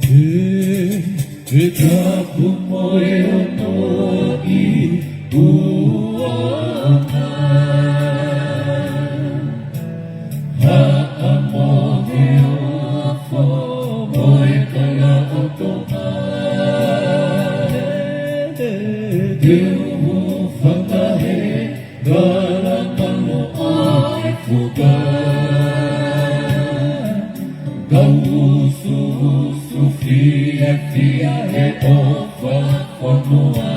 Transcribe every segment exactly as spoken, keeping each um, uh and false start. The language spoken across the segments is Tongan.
ʻE, ʻe tapu mo e ono ʻi ʻolunga. Haʻamo he ofo mo e kalaʻokoʻa. Te u hūfanga he kalaʻalu ʻo e fuka. Kau usuusu fiefia he ʻofa fonua.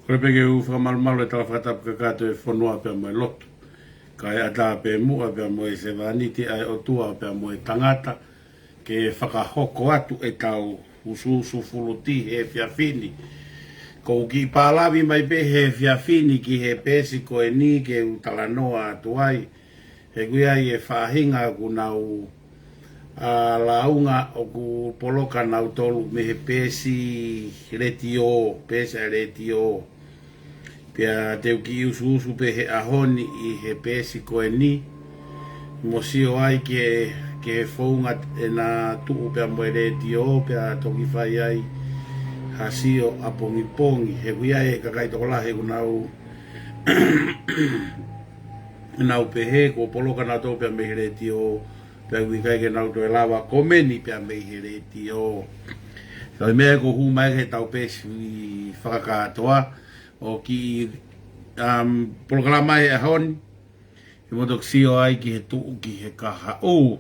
Kole pē ke u fakamalumalu e tala fakatapu kakato e fonua pea mo e lotu. Kae ʻatā pē muʻa pea mo e sevāniti ʻa e ʻOtua pea mo e tangata, ke fakahoko atu ʻetau Usuusu Fuluti he efiafi ni. Ko u kiʻi pālavi mai pē he efiafi ni ki he peesi ko eni ke u talanoa atu ai. He ʻoku ʻi ai e faʻahinga ʻoku nau, ā, lāunga ʻoku poloka nautolu mei he peesi letiō, peesi ʻa e letiō. Pea te u kiʻi usuusu pē he ʻaho ni ʻi he peesi ko eni. Mo sio ai ke, ke founga ʻena tuʻu pea mo e letiō, pea toki fai ai ha sio ʻapongipongi. He ʻoku ʻi ai e kakai tokolahi ʻoku nau, nau pehē, kuo poloka nautolu pea mei he letiō, pea ʻoku ʻikai ke nau toe lava komeni pea mei he letiō. Ko e meʻa ʻoku hū mai ki heʻetau peesi fakakātoa, ʻo kiʻi, um, polokalama he ʻaho ni, ke mo toki sio ai ki he tuʻu ki he kahaʻu.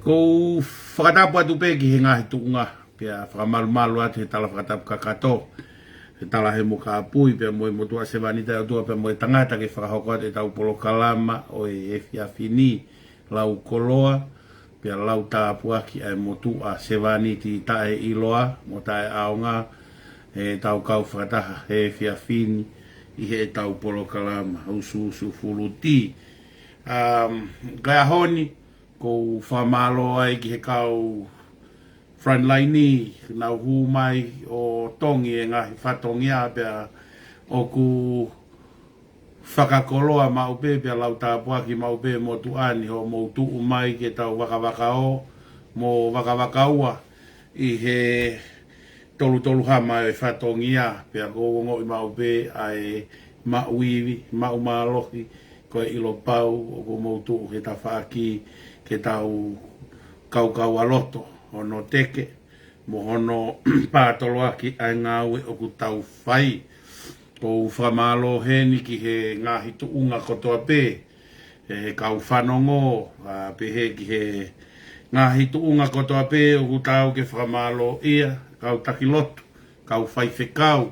Ko u fakatapu atu pē ki he ngaahi tuʻunga, pea fakamalumalu atu he tala fakatapu kakato, he tala he mo kāpui, pea mo e motuʻa sevāniti ʻa e ʻOtua, pea mo e tangata ke fakahoko atu ʻetau polokalama ʻo e efiafi ni, lau koloa, pea lau tāpuaki ʻa e motuʻa sevāniti taʻeʻiloa mo taʻeʻaonga, ʻetau kau fakataha he efiafi ni ʻi heʻetau polokalama Usuusu Fuluti. Um, ko e ʻaho ni, ko u fakamālō ai ki he kau frontline, nau hū mai ʻo tongi e ngaahi fatongia pea ʻoku fakakoloa maʻu pē, pea lau tāpuaki maʻu pē motuʻa ni hoʻomou tuʻu mai ke tau vakavakaō mo vakavakaua ʻi he tolutolu hama e fatongia, pea ko u ongoʻi maʻu pē ʻa e maʻu ivi, maʻu mālohi, ko e ʻilo pau ʻoku mou tuʻu he tafaʻaki ke tau kaukaua loto hono teke mo hono pātoloaki ʻa e ngāue ʻoku tau fai. Ko u fakamālō heni ki he ngaahi tuʻunga kotoa pē, he kau fanongo, ā, pehē ki he ngaahi tuʻunga kotoa pē ʻoku tau ke fakamālōʻia, kau taki lotu, kau faifekau,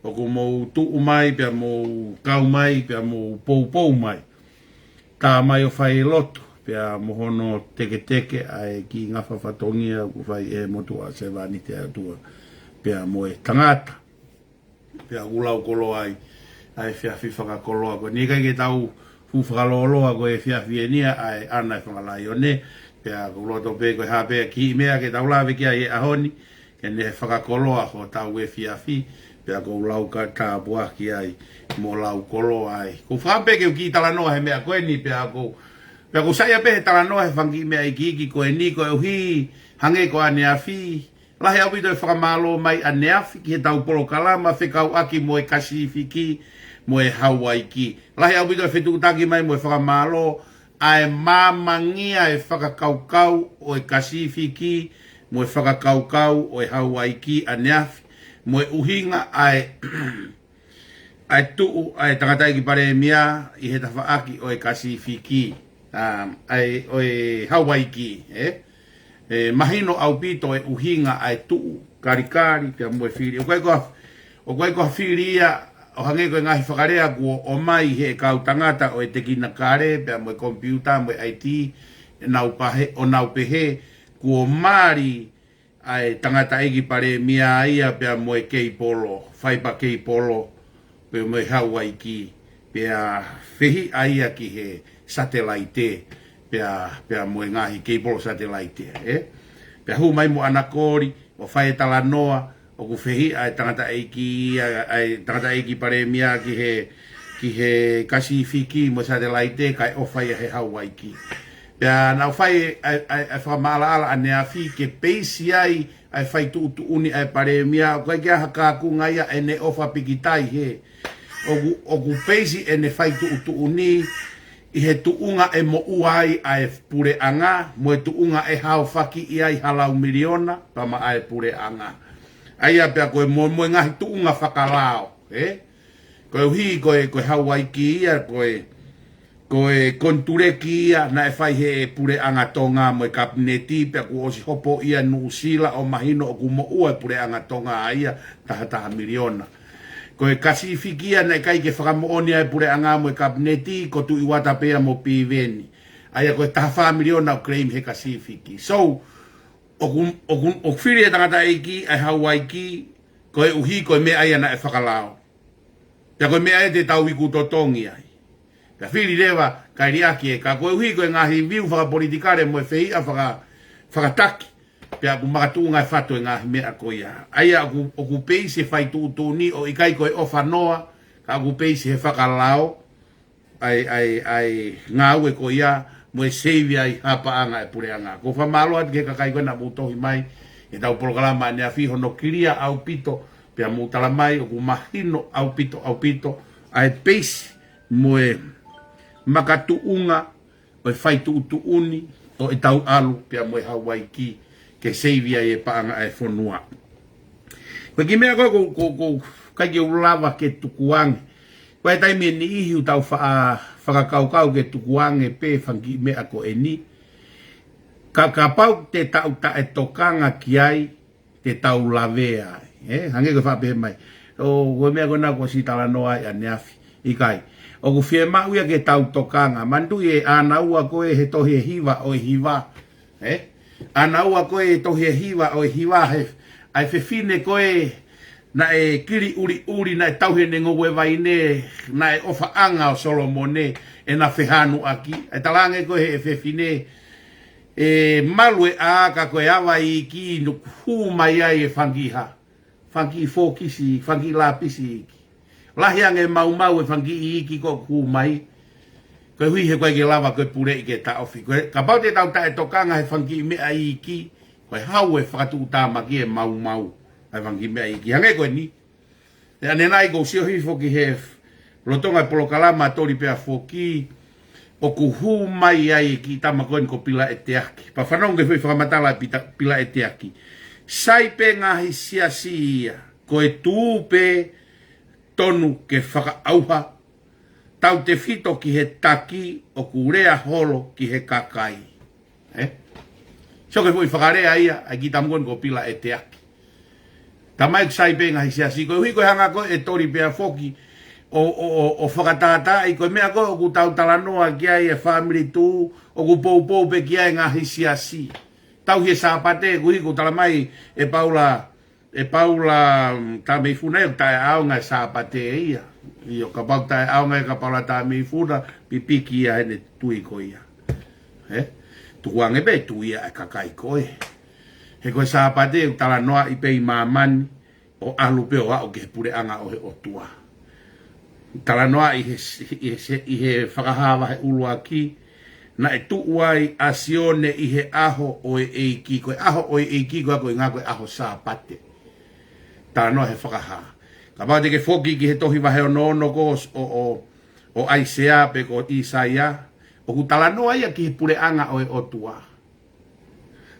ʻoku mou tuʻu mai, pea mou kau mai, pea mou poupou mai. Tā mai ʻo fai e lotu, pea mo hono teketeke ʻa e kiʻi ngafa fatongia ʻoku fai ʻe he motuʻa sevāniti ʻa e ʻOtua, pea mo e tangata, pea ʻoku lau koloa ai ʻa e efiafi fakakoloa ko eni. ʻIkai ke tau fuʻu fakalōloa ko e efiafi eni ʻa e ʻana e fanga laione, pea ko u loto pē ko e hā pē kiʻi meʻa ke tau lave ki ai he ʻaho ni, ke ne fakakoloa hotau efiafi, pea ko u lau ka tāpuaki ai, mo lau koloa ai. Ko u fakaʻamu pē ke u kiʻi talanoa he meʻa ko eni, pea ko u, pea ko u saiʻia pē he talanoa he fanga kiʻi meʻa ikiiki ko eni, koeʻuhi hangē ko ʻaneafi, lahi ʻaupito e fakamālō mai ʻaneafi ki heʻetau polokalama fekauʻaki mo e Kasifiki mo e Hauaiki. Lahi ʻaupito e fetuʻutaki mai mo e fakamālō ʻa e māmangia e fakakaukau ʻo e Kasifiki mo e fakakaukau ʻo e Hauaiki ʻaneafi, mo e ʻuhinga ʻa e, ʻa e tuʻu ʻa e tangataʻeiki palēmia ʻi he tafaʻaki ʻo e Kasifiki, ā, ʻa e, ʻo e Hauaiki, ē? ʻE mahino ʻaupito e ʻuhinga ʻa e tuʻu kalikali pea mo e fili. ʻOku ʻikai ko ha, ʻoku ʻikai ko ha fili ia ʻo hangē ko e ngaahi fakalea kuo ʻomai he kau tangata ʻo e tekinikale pea mo e komipiuta mo e ʻaiti, ʻenau pehē, ʻo nau pehē kuo mali ʻa e tangataʻeiki palēmia ia pea mo e keipolo, faipa keipolo, pea mo e Hauaiki, pea fehiʻa ia ki he satelaite, pea, pea mo e ngaahi keipolo satelaite, ē? Pea hū mai mo ʻAna Koli ʻo fai e talanoa, ʻoku fehiʻa e tangataʻeiki ia, ʻa e tangataʻeiki palēmia ki he, ki he Kasifiki mo e satelaite, kae ʻofa ia he Hauaiki. Pea naʻa ku fai ʻa e, ʻa e, ʻa e fakamaʻalaʻala ʻaneafi ke peisi ai ʻa e fai tuʻutuʻuni ʻa e palēmia, ʻoku ʻikai ke ʻi ai ha kaunga ia ʻene ʻofa pikitai he. ʻOku, ʻoku peisi ʻene fai tuʻutuʻuni ʻi he tuʻunga ʻe moʻua ai ʻa e puleʻanga, mo e tuʻunga ʻe haofaki ʻi ai ha laui miliona, pea mo e puleʻanga. ʻA ia pea ko e mo, mo e ngaahi tuʻunga fakalao, ē? Koeʻuhi ko e, ko e Hauaiki ia, ko e, ko e konituleki ia naʻe fai he puleʻanga Tonga mo e kapineti, pea kuo ʻosi hopo ia Nuʻusila ʻo mahino ʻoku moʻua e puleʻanga Tonga ia taha taha miliona. Ko e Kasifiki ia naʻe ʻikai ke fakamoʻoni ai e puleʻanga mo e kapineti, ko Tuʻi Uata pea mo Piveni. ʻA ia ko e taha fā miliona ʻoku claim he Kasifiki. So, ʻOku, ʻoku, ʻoku fili e tangataʻeiki ʻa e Hauaiki, koeʻuhi ko e meʻa ia naʻe fakalao. Pea ko e meʻa ia te tau iku totongi ai. Pea fili leva, kae liʻaki ē, ka koeʻuhi ko e ngaahi view fakapolitikale mo e fehiʻa faka-, fakataki. Pea ʻoku makatuʻunga e fatu e ngaahi meʻa ko ia. ʻA ia ʻoku, ʻoku peisi e fai tuʻutuʻuni ʻo ʻikai ko e ʻofa noa, ka ʻoku peisi he fakalao, ʻa e, ʻa e, ʻa e ngāue ko ia, mo e seivi ai ha paʻanga e puleʻanga. ʻOku ou fakamālō atu ki he kakai ko ena mou tohi mai, ʻi heʻetau polokalama ʻaneafi hono kilia ʻaupito, pea mou tala mai ʻoku mahino ʻaupito, ʻaupito, ʻa e peisi mo e makatuʻunga ʻo e fai tuʻutuʻuni ʻo ʻetau ʻalu pea mo e Hauaiki ke seivi ai e paʻanga ʻa e fonua. Ko e kiʻi meʻa ko ē ʻoku, ʻoku, ʻoku ʻikai ke u lava ke tukuange. Ko e taimi ʻe niʻihi ʻoku tau faʻa fakakaukau ke tukuange pē fanga kiʻi meʻa ko eni. Ka, kapau te tau taʻetokanga ki ai, te tau lavea ai, ē? Hangē ko e faʻa pehē mai. ʻO, ko e meʻa ko ena kuo ʻosi talanoa ai ʻaneafi. ʻIkai. ʻOku fiemaʻu ia ke tau tokanga. Manatuʻi ʻe ʻanaua ko ē he tohi ʻe hiva ʻo e hiva. Ē? ʻAnaua ko ē he tohi ʻe hiva ʻo e hiva he, ʻa e fefine ko ē naʻe kili ʻuliʻuli, naʻe tauhi ʻene ngoue vaine, naʻe ʻofaʻanga ʻo Solomone, ʻena fehanuʻaki. ʻE talaange ko ē he fefine, ʻe malu e ʻā ka ko e ava iiki ʻoku hū mai ai e fanga kiʻi hā. Fanga kiʻi fōkisi, fanga kiʻi lapisi iiki. Lahi ange maumau e fanga kiʻi iiki ʻoku hū mai. Koeʻuhi he ʻoku ʻikai ke lava ko e puleʻi ke taʻofi. Ko e, kapau te tau taʻetokanga he fanga kiʻi meʻa iiki, ko e hau e fakatuʻutāmaki e maumau ʻa e fanga kiʻi meʻa iiki. Hangē ko eni. ʻE ʻanenai ʻoku ou sio hifo ki he lolotonga e polokalama Toli Pea Foki, ʻoku hū mai ai e kiʻi tama ko eni ko Pilaʻeteaki. Pea fanongo ki he foʻi fakamatala ʻa Pita-, Pilaʻeteaki. Sai pē ngaahi siasi ia, ko e tuʻu pē tonu ke fakaʻauha, tautefito ki he taki ʻoku lea holo ki he kakai. Ē? Sio ki he foʻi fakalea ia, ʻa e kiʻi tama ko eni ko Pilaʻeteaki. Tamai ʻoku sai pē ngaahi siasi, koeʻuhi ko e hanga ko ē ʻe Toli Pea Foki ʻo, ʻo, ʻo, ʻo fakatātaaʻi ko e meʻa ko ē ʻoku tau talanoa ki ai e fāmili tuʻu, ʻoku poupou pē ki ai ngaahi siasi. Tauhi e Sāpate, koeʻuhi ʻoku tala mai ʻe Paula, ʻe Paula, mm, Tameifuna ia ʻoku taʻeʻaonga e Sāpate ia. ʻIo, kapau ʻoku taʻeʻaonga ia kia Paula Tameifuna, pipiki ia heʻene tui ko ia. Ē? Tukuange pē tui ia e kakai ko ē. He ko e Sāpate ʻoku talanoaʻi pē ʻi māmani, ʻo ʻalu pē ʻo aʻu ki he puleʻanga ʻo e ʻOtua. Talanoaʻi he, ʻi he, ʻi he Fakahā vahe ʻuluaki, naʻe tuʻu ai ʻa Sione ʻi he ʻaho ʻo e ʻEiki, ko e ʻaho ʻo e ʻEiki ko ē ko e ʻuhinga ko e ʻaho Sāpate. Talanoa he Fakahā. Kapau te ke foki ki he tohi vahe onoono ko ē ʻo, ʻo, ʻo ʻAisea pe ko ʻĪsaia, ʻoku talanoa ia ki he puleʻanga ʻo e ʻOtua.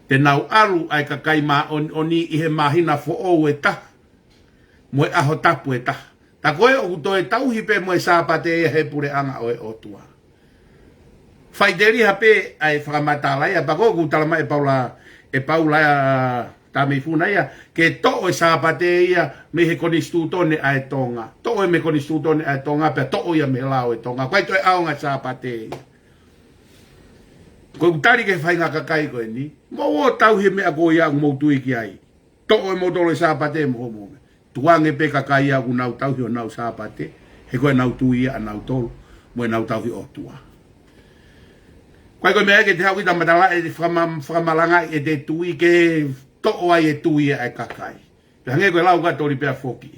Te nau ʻalu ʻa e kakai māʻoniʻoni ʻi he māhina foʻou ʻe taha, mo e ʻaho tapu ʻe taha. Tā ko ē ʻoku toe tauhi pē mo e Sāpate ia he puleʻanga ʻo e ʻOtua. Faʻiteliha pē ʻa e fakamatala ia, pea ko ē ʻoku tala mai ʻe Paula, ʻe Paula Tameifuna ia, ke toʻo e Sāpate ia mei he konisitūtone ʻa e Tonga. Toʻo ia mei he konisitūtone ʻa e Tonga, pea toʻo ia mei he lao ʻo e Tonga. ʻOku ʻikai toe ʻaonga e Sāpate ia. Ko ʻeku tali ki he faʻahinga kakai ko eni, mou ō ʻo tauhi e meʻa ko ia ʻoku mou tui ki ai. Toʻo ʻe moutolu e Sāpate mo hoʻomou meʻa. Tukuange pē kakai ia ʻoku nau tauhi honau Sāpate, he ko ʻenau tui ia ʻanautolu, mo ʻenau tauhi ʻOtua. ʻOku ʻikai ko e meʻa ia ke te haʻu ʻo ʻita matala ʻe fakama-, fakamalangaʻi ʻete tui ke toʻo ai e tui ia ʻa e kakai. Pea hangē ko e lau ko ē ʻa Toli Pea Foki.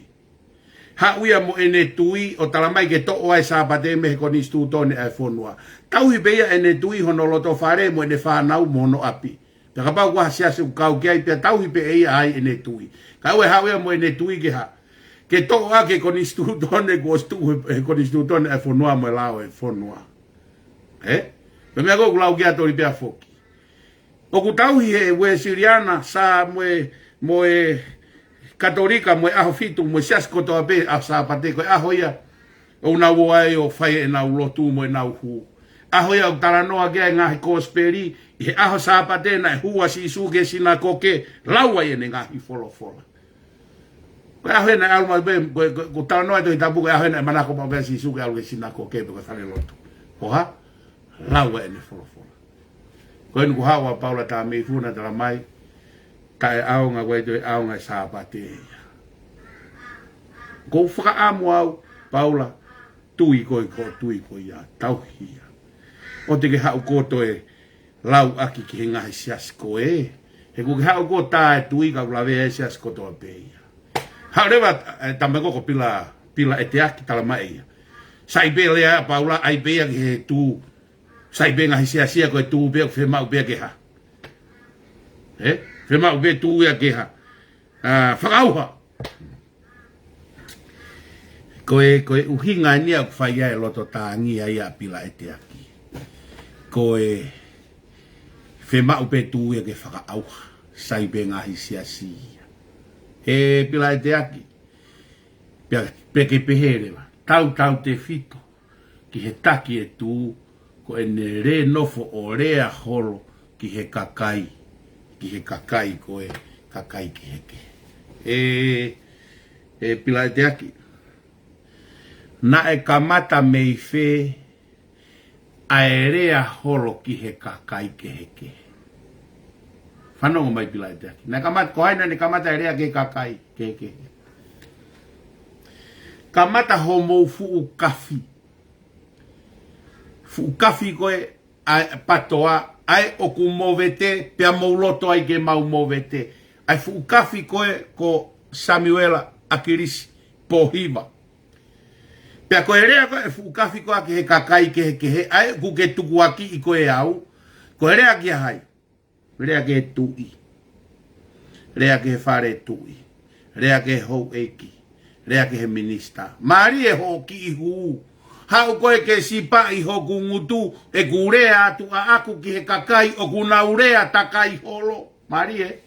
Haʻu ia mo ʻene tui ʻo tala mai ke toʻo ai e Sāpate mei he konisitūtone ʻa e fonua. Tauhi pē ia ʻene tui, hono loto fale mo ʻene fānau mo hono ʻapi. Pea kapau ko ha siasi ʻoku kau ki ai, pea tauhi pē ʻe ia ai ʻene tui. Ka ʻoua ʻe haʻu ia mo ʻene tui ke hā. Ke toʻo ʻaki e konisitūtone kuo ʻosi tuʻu he, he konisitūtone ʻa e fonua mo e lao ʻo e fonua. Ē? Ko e meʻa ko ē ʻoku lau ki ai ʻa Toli Pea Foki. ʻOku tauhi ʻe he Uēsiliana, Sā mo e, mo e Katolika, mo e ʻaho fitu, mo e siasi kotoa pē ʻa e Sāpate, ko e ʻaho ia ʻoku nau ō ai ʻo fai ʻenau lotu mo ʻenau hū. ʻAho ia ʻoku talanoa ki ai e ngaahi kosipeli, ʻi he ʻaho Sāpate naʻe hū ʻa Sīsū ki he sinakoke, lau ai ʻene ngaahi folofola. Ko e ʻaho ia naʻe ʻalu mai pē, ko, ko, ko e talanoa ʻa e Tohi Tapu, ko e ʻaho ia naʻe manako maʻu pē ʻa Sīsū ke ʻalu ki he sinakoke pe ko e fale lotu. ʻO hā? Lau ai ʻene folofola. Ko eni kuo haʻu ʻa Paula Tameifuna ʻo tala mai, Taʻeʻaonga, ʻoku ʻikai toe ʻaonga e Sāpate ia. ʻOku ou fakaʻamu au, Paula, tui koe, ko e tui ko ia, tauhi ia. ʻOua te ke haʻu koe ʻo toe lau ʻaki ki he ngaahi siasi ko ē. He ʻoku ke haʻu koe ʻo tā e tui ka ʻoku lavea e siasi kotoa pē ia. Haʻu leva, ē, tama ko ko Pila, Pila ʻEteaki, tala mai ia. Sai pē lea ʻa Paula, ʻai pē ia ki he tū. Sai pē ngaahi siasi ia ko e tū pē ʻoku fiemaʻu pē ia ke hā. Ē? Fiemaʻu pē tū ia ke hā. ʻA, fakaʻauha. Ko e, ko e ʻuhinga eni ʻoku fai ai e loto tāngia ia ʻa Pila ʻEteaki. Ko e fiemaʻu pē tū ia ke fakaʻauha. Sai pē ngaahi siasi ia. ʻE Pila ʻEteaki. Pea, pea ke pehē leva. Tautautefito ki he taki e tū, ko ʻene lē nofo ʻo lea holo ki he kakai, ki he kakai ko e kakai kehekehe. ʻE, ʻe Pila ʻEteaki, naʻe kamata mei fē ʻa e lea holo ki he kakai kehekehe? Fanongo mai Pila ʻEteaki. Naʻe kamata, ko hai naʻa ne kamata e lea ki he kakai kehekehe? Kamata homou fuʻu kafi. Fuʻu kafi ko ē ʻa e PTOA, ʻa ē ʻoku movete, pea mou loto ai ke mau movete. ʻA e fuʻu kafi ko ē ko Samiuela ʻAkilisi Pōhiva. Pea ko e lea ko ē fuʻu kafi ko ē ki he kakai kehekehe, ʻa ē ʻoku ke tukuakiʻi koe au, ko e lea kia hai? Lea ki he tuʻi. Lea ki he fale tuʻi. Lea ki he houʻeiki. Lea ki he minisitā. Mālie hoʻo kiʻi hū. Haʻu koe ke sipaʻi hoku ngutu, ʻeku lea atu ʻaʻaku ki he kakai ʻoku nau lea takai holo. Mālie.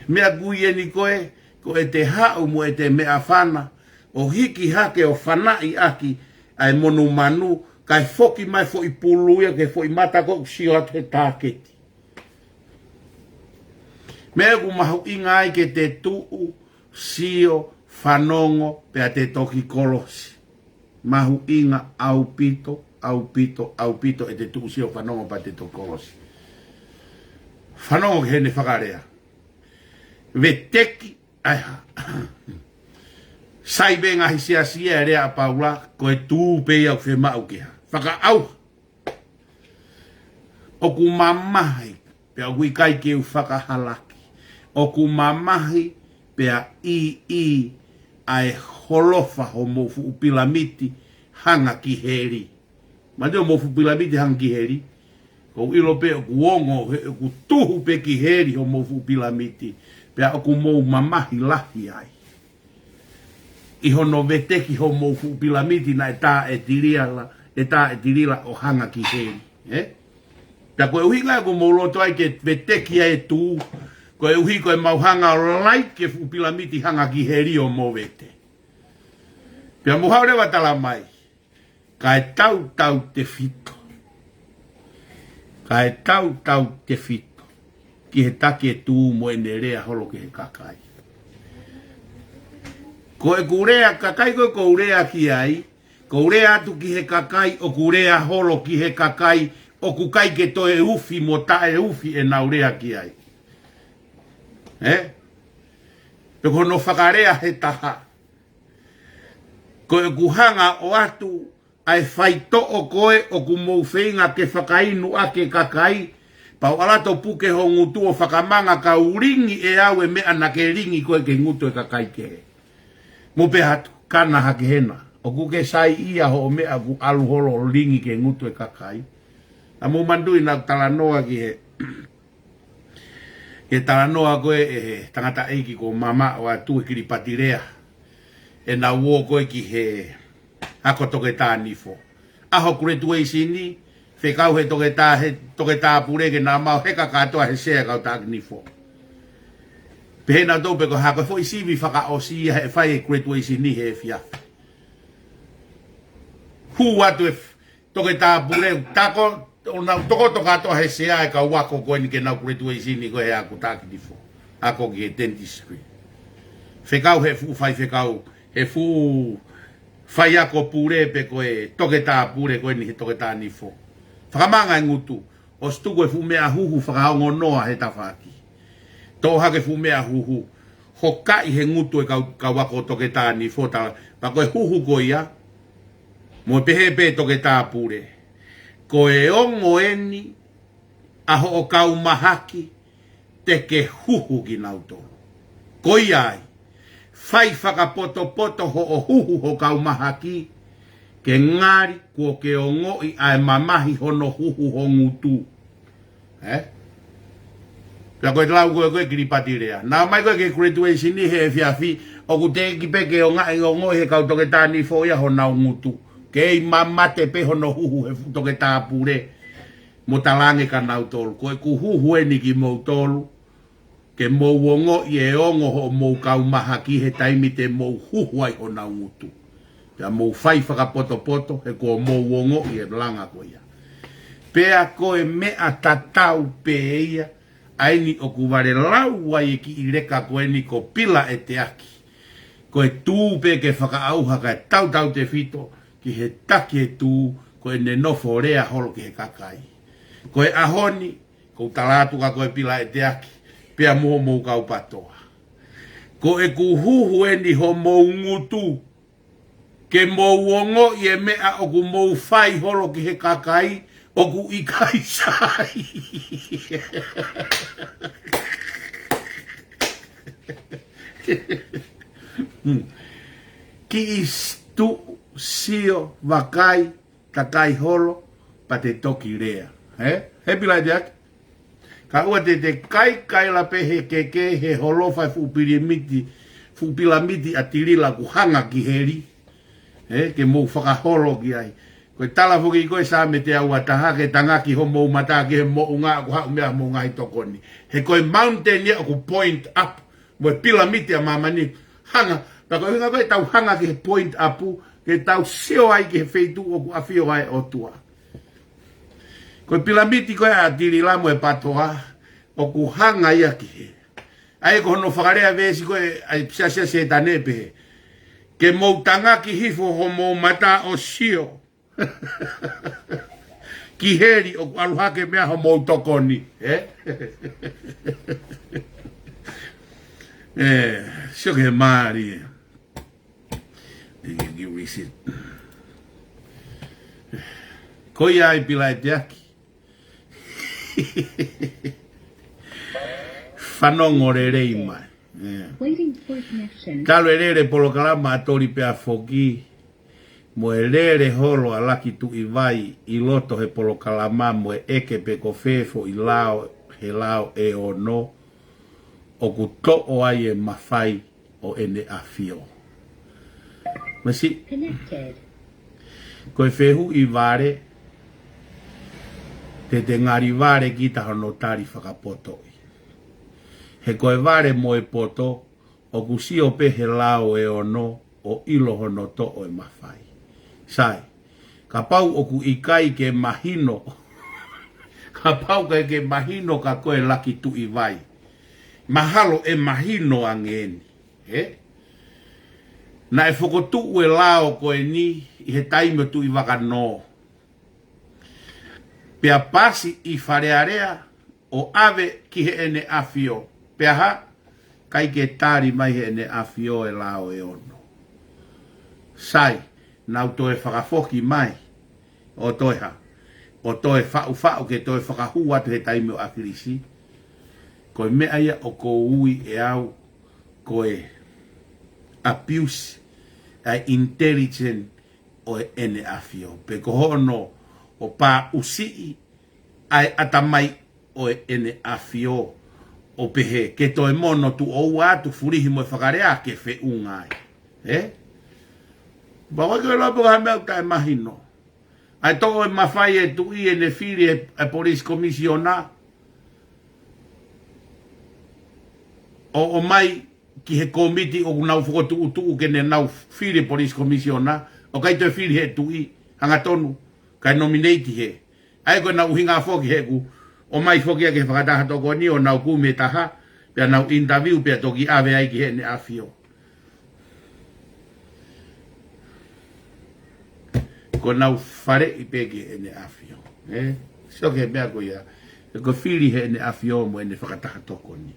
Meʻa kui eni ko ē, ko ʻete haʻu mo ʻete meʻafana, ʻo hiki hake ʻo fanaʻi ʻaki ʻa e monumanu, kae foki mai foʻi pulu ia ki he foʻi mata ko ē ʻoku sio atu he tāketi. Meʻa ʻoku mahuʻinga ai ke te tuʻu, sio, fanongo, pea te toki kolosi. Mahuʻinga ʻaupito, ʻaupito, ʻaupito ʻete tuʻu, sio, fanongo pea te toki kolosi. Fanongo ki heʻene fakalea. Veteki, ʻa e hā. Sai pē ngaahi siasi ia e lea ʻa Paula, ko e tū pē ia ʻoku fiemaʻu ke hā. Fakaʻauha. ʻOku mamahi, pea ʻoku ʻikai ke u fakahalaki. ʻOku mamahi, pea ʻī, ʻī, ʻa e holofa homou fuʻu pilamiti hanga ki heli. Mālie homou fuʻu pilamiti hanga ki heli. ʻOku ou ʻilo pē ʻoku ongo, he ʻoku tuhu pē ki heli homou fuʻu pilamiti. Pea ʻoku mou mamahi lahi ai. ʻI hono veteki homou fuʻu pilamiti naʻe tā ʻe Tilila, ʻe tā ʻe Tilila ʻo hanga ki heli. Ē? Pea ko e ʻuhinga ʻoku mou loto ai ke veteki ai e tū, koeʻuhi ko ʻemau hanga ʻo laiki e fuʻu pilamiti hanga ki heli ʻo movete. Pea mou haʻu leva tala mai. Kae tautautefito. Kae tautautefito. Ki he taki e tū mo ʻene lea holo ki he kakai. Ko ʻeku lea, kakai ko ē ʻoku ou lea ki ai, ʻoku ou lea atu ki he kakai, ʻoku lea holo ki he kakai, ʻoku ʻikai ke toe ufi mo taʻeufi ʻenau lea ki ai. Ē? Pe ko hono fakalea he taha. Ko ʻeku hanga ʻo ʻoatu ʻa e faitoʻo ko ē ʻoku mou feinga ke fakainu ʻaki e kakai, pea u ʻalu atu ʻo puke ho ngutu ʻo fakamanga ka u lingi ʻe au e meʻa naʻa ke lingi ko ē ki he ngutu e kakai kehe. Mou pehē atu, kana hake hena. ʻOku ke saiʻia hoʻo meʻa ʻoku ʻalu holo ʻo lingi ki he ngutu e kakai. Naʻa mou manatuʻi naʻa ku talanoa ki he Ke talanoa ko ē ʻe he tangataʻeiki ko Mamaʻo atu he Kiripati Lea. ʻEnau ō ko ē ki he ako Toketā Nifo. ʻAho graduation ni, fekau he toketā, he toketā pule ke na mau heka kātoa he sea kau taki Nifo. Pehē nautolu pē ko e hā ko e foʻi sivi fakaʻosi ia he fai e graduation ni he efiafi. Hū atu e toketā pule, tako, ʻo nau tokoto kātoa he sea e kau ako ko eni ke nau graduation ni ko ē he ako taki Nifo. Ako ki he dentistry. Fekau he fuʻu faifekau, he fuʻu faiako pule pe ko e toketā pule ko eni he Toketā Nifo. Fakamanga e ngutu. ʻOsi tuku e fuʻu meʻa huhu fakaongo noa he tafaʻaki. Toʻo hake fuʻu meʻa huhu. Hokaʻi he ngutu e kau, kau ako Toketā Nifo, tala, pea ko e huhu ko ia. Mo e pehē pē Toketā Pule. Ko e ongo eni ʻa hoʻo kau mahaki te ke huhu kinautolu. Ko ia ai, fai fakapotopoto hoʻo huhu ho kau mahaki, ke ngali kuo ke ongoʻi ʻa e mamahi hono huhu ho ngutu. Ē? Pea ko e lau ko ē ko ē Kilipatilea. Naʻa mai ko ē ki he graduation ʻi he efiafi, ʻoku teʻeki pē ke ongoʻi, ongoʻi he kau Toketā Nifo ia honau ngutu. Kei mamate pē hono huhu he fuʻu Toketā Pule. Mo talaange kia nautolu, ko ʻeku huhu eni kimoutolu, ke mou ongoʻi e ongo hoʻomou kau mahaki he taimi te mou huhu ai honau ngutu. Pea mou fai fakapotopoto, he kuo mou ongoʻi e langa ko ia. Pea ko e meʻa tatau pē ia, ʻa eni ʻoku vale lau ai e kiʻi leka ko eni ko Pila ʻEteaki. Ko e tū pē ke fakaʻauha kae tautautefito ki he taki e tū, ko ʻene nofo lea holo ki he kakai. Ko e ʻaho ni, kou tala atu kia koe Pila ʻEteaki, pea mo hoʻomou kau PATOA. Ko ʻeku huhu eni homou ngutu, ke mou ongoʻi e meʻa ʻoku mou fai holo ki he kakai, ʻoku ʻikai sai. Kiʻi tuʻu, sio, vakai, takai holo, pea te toki lea. He? He Pila ʻEteaki. Ka ʻoua te te kaikaila pē he keke, he holofa e fuʻu pilamiti, fuʻu pilamiti ʻa Tilila ʻoku hanga ki heli. He? Ke mou fakaholo ki ai. Ko e tala foki ko ē Saame teau uataha, ke tangaki homou mata ki he moʻunga ʻoku haʻu mei ai homou ngaahi tokoni. He ko e mountain ia ʻoku point up. Mo e pilamiti ʻa māmani. Hanga, pea ko e ʻuhinga ko ē ʻetau hanga ki he point up, ke tau sio ai ki he feituʻu ʻoku ʻafio ai e ʻOtua. Ko e pilamiti ko ē ʻa Tilila mo e PATOA, ʻoku hanga ia ki he. ʻA ia ko hono fakalea veesi ko ē ʻa e Siasi ʻa Sētane pehē. Ke mou tangaki hifo homou mata ʻo sio. Ki heli ʻoku ʻalu hake mei ai homou tokoni, ē? Ē, sio ki he mālie. Ē, ke, ke receipt. Ko ia ai Pila ʻEteaki. Fanongo lelei mai. Ē. Waiting for connection. Talu e lele polokalama ʻa Toli pea foki. Mo e lele holo ʻa Laki Tuʻivai ʻi loto he polokalama mo e ʻeke pe ko fē foʻi lao he lao ʻe ono ʻoku toʻo ai e mafai ʻo ʻEne ʻAfio. Mesi, connected. Ko e fehuʻi vale, te te ngali vale kita hono tali fakapotoʻi. He ko e vale mo e poto, ʻoku sio pē he lao ʻe ono ʻo ʻilo hono toʻo e mafai. Sai, kapau ʻoku ʻikai ke mahino, kapau ʻikai ke mahino kia koe Laki Tuʻivai. Mahalo ʻe mahino ange eni, ē? Naʻe fokotuʻu e lao ko eni ʻi he taimi ʻo Tuʻivakanō. Pea pasi ʻi Fale Alea, ʻo ʻave ki heʻene ʻafio. Pea hā, ʻikai ke tali mai heʻene ʻafio e lao ʻe ono. Sai, nau toe fakafoki mai, ʻo toe hā, ʻo toe faʻufaʻu ke toe fakahū atu he taimi ʻo ʻAkilisi. Ko e meʻa ia ʻoku ou ui ʻe au, ko e abuse ʻa e intelligence ʻo ʻEne ʻAfio. Pe ko hono ʻo pāʻusiʻi ʻa e ʻatamai ʻo ʻEne ʻAfio. ʻO pehē, ke toe mono tuʻo ua atu fulihi mo e fakalea ke feʻunga ai. Ē? Pea ʻoku ʻikai ke lau pe ko ha meʻa ʻoku taʻemahino. ʻA e toʻo e mafai e tuʻi ʻene fili e, e police commissioner. ʻO, ʻomai ki he kōmiti ʻoku nau fokotuʻutuʻu ke ne nau fili e police commissioner, ʻo ʻikai toe fili he tuʻi, hangatonu, kae nominate he. ʻA ia ko ʻenau ʻuhinga foki he ʻoku ʻomai foki ia ki he fakataha tokoni ʻo nau kumi e taha, pea nau interview pea toki ʻave ai ki heʻene ʻafio. Ko ʻenau faleʻi pē ki heʻene ʻafio, ē? Sio ki he meʻa ko ia. Ko e fili ʻe heʻene ʻAfio mo ʻene fakataha tokoni.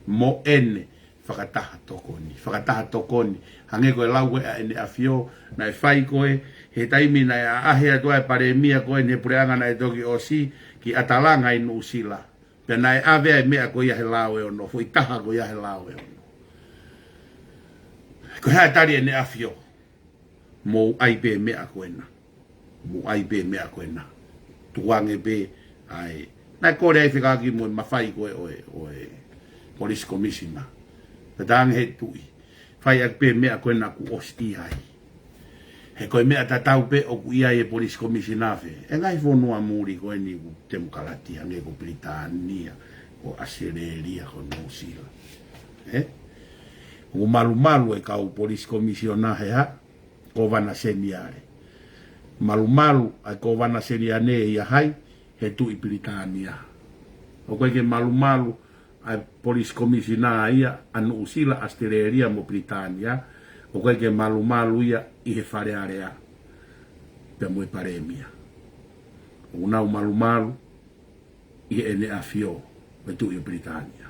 Mo ʻene fakataha tokoni. Fakataha tokoni. Hangē ko e lau ʻa ʻene ʻAfio, naʻe fai ko ē, he taimi naʻe ʻaʻahi atu ai e palēmia ko ē, ʻene puleʻanga naʻe toki ʻosi, ki ʻAtalanga ʻi Nuʻusila. Pea naʻe ʻave ai e meʻa ko ia he lao ʻe ono, foʻi taha ko ia he lao ʻe ono. Ko e hā e tali ʻa ʻene ʻAfio? Mou ʻai pē meʻa ko ena. Mou ʻai pē meʻa ko ena. Tukuange pē ai. Naʻe kole ai fekauʻaki mo e mafai ko ē ʻo e, ʻo e Police Commissioner. Pea talaange he tuʻi, fai ʻaki pē meʻa ko ena kuo ʻosi ai. He ko e meʻa tatau pē ʻoku ʻi ai e Police Commissioner fē? ʻE ngaahi fonua muli ko eni ʻoku temokalati, hangē ko Pilitānia, ko ʻAositelēlia, ko Nuʻusila. Ē? ʻOku malumalu e kau Police Commissioner he hā? Kōvana Seniale. Malumalu ʻa e Kōvana Seniale ia hai? He tuʻi Pilitānia. ʻOku ʻikai ke malumalu ʻa e Police Commissioner ia ʻa Nuʻusila, ʻAositelēlia mo Pilitānia, ʻoku ʻikai ke malumalu ia ʻi he Fale Alea pea mo e palēmia. ʻOku nau malumalu ʻi heʻene ʻAfio, ko e tuʻi ʻo Pilitānia.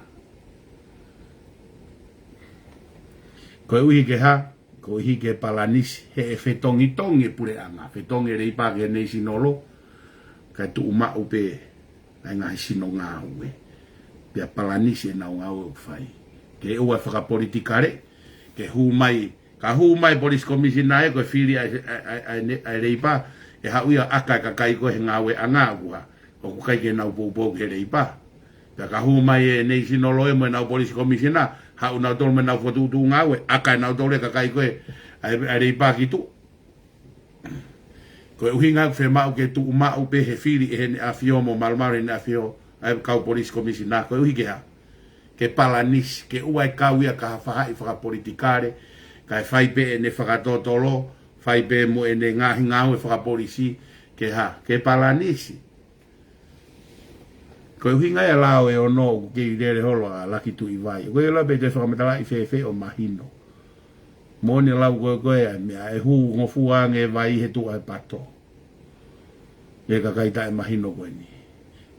Koeʻuhi ke hā? Koeʻuhi ke palanisi, he ʻe fetongitongi e puleʻanga, fetongi e Leipa ki he National, kae tuʻu maʻu pē ʻa e ngaahi sino ngāue. Pea palanisi ʻenau ngāue ʻoku fai. Ke ʻoua ʻe fakapolitikale, ke hū mai, ka hū mai Police Commissioner ē, ko e fili ʻa e, ʻa e, ʻa e, ʻa e Leipa, ʻe haʻu ia ʻo ʻaka e kakai ko ē he ngāueʻanga ʻoku hā, ʻoku ʻikai ke nau poupou ki he Leipa. Pea ka hū mai e National ē mo ʻenau Police Commissioner, haʻu nautolu mo ʻenau fokotuʻutuʻu ngāue, ʻaka ʻe nautolu e kakai ko ē ʻa e, ʻa e Leipa ki tuʻa. Ko e ʻuhinga ʻoku fiemaʻu ke tuʻu maʻu pē he fili ʻe heʻene ʻAfio mo malumalu ʻe heʻene ʻAfio ʻa e kau Police Commissioner, koeʻuhi ke hā? Ke palanisi, ke ʻoua ʻe kau ia ki ha faʻahi fakapolitikale, kae fai pē ʻene fakatotolo, fai pē mo ʻene ngaahi ngāue fakapolisi, ke hā? Ke palanisi. Ko e ʻuhinga ia e lao ʻe ono ʻoku kei lele holo ʻa Lucky Tuʻivai. ʻOku ʻikai lava pē ke fakamatalaʻi fēfē ʻo mahino. Moʻoni e lau ko ē ko ē ʻa e meʻa ʻe hū ngofua ange e vai he tuʻa ʻo e pato. ʻE kakai taʻemahino ko eni.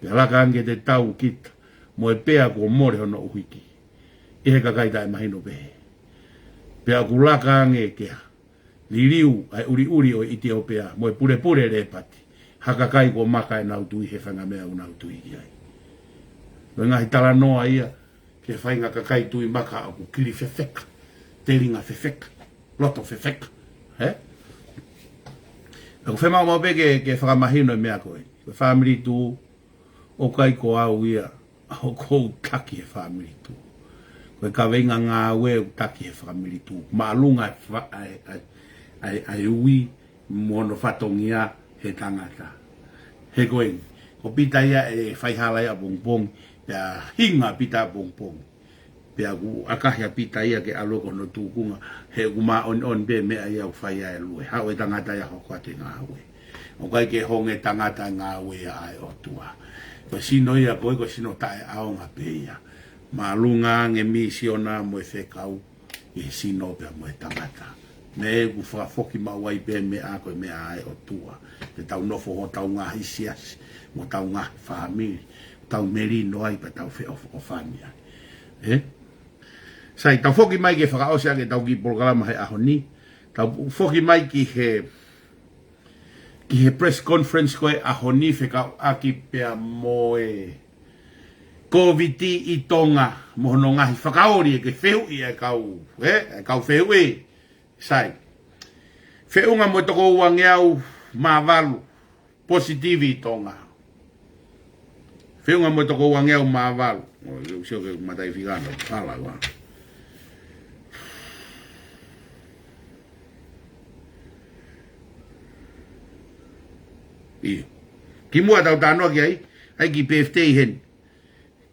Pea laka ange te tau kita mo e pea kuo mole hono ʻuhiki ʻe he kakai taʻemahino pehē. Pea ʻoku laka ange ke hā? Liliu ʻa e ʻuliʻuli ʻo ʻItiopea mo e pulepule Lēpati, ha kakai kuo maka ʻenau tui he faʻahinga meʻa ʻoku nau tui ki ai. Ko e ngaahi talanoa ia ki he faʻahinga kakai tui maka ʻoku kili fefeka, telinga fefeka, loto fefeka. Ē? ʻOku fiemaʻu maʻu pē ke, ke fakamahino e meʻa ko ē. Ko e Family Tuʻu, ʻoku ʻikai ko au ia ʻoku ou taki he Family Tuʻu. Ko e kaveinga ngāue ʻoku taki he Family Tuʻu. Māʻolunga e fa-, ʻa e, ʻa e, ʻa e, ʻa e ui mo hono fatongia he tangata. He ko eni, ko Pita ia ʻe faihala ia ʻapongipongi, pea hinga Pita ʻapongipongi. Pea ʻoku ʻakahi ʻa Pita ia ke ʻalu ko hono tūkunga, he ʻoku māʻoniʻoni pē meʻa ia ʻoku fai ai e lue. Haʻu e tangata ia hoko atu e ngāue. ʻOku ʻikai ke honge tangata e ngāue ia ʻa e ʻOtua. Ko e sino ia ko ē, ko e sino taʻeʻaonga pē ia. Māʻolunga ange misiona mo e fekau ʻi he sino pea mo e tangata. Meʻa ʻoku fakafoki maʻu ai pē meʻa ko e meʻa ʻa e ʻOtua. Te tau nofo hotau ngaahi siasi, mo hotau ngaahi fāmili, tau melino ai pea tau feʻofoʻofani ai. Ē? Sai, tau foki mai ke fakaʻosi ʻaki ʻetau kiʻi polokalama he ʻaho ni. Tau foki mai ki he, ki he press conference ko ē ʻaho ni fekauʻaki pea mo e Kōviti ʻi Tonga, mo hono ngaahi fakaoli ʻe ke fehuʻi e kau, ē, e kau fehuʻi. Sai. Feʻunga mo e toko uangeau mā valu positive ʻi Tonga. Feʻunga mo e toko uangeau mā valu. ʻO, sio, sio ki he mataʻi fika na, hala ua. ʻIo. Kimuʻa tau talanoa ki ai, ʻai ki he birthday heni.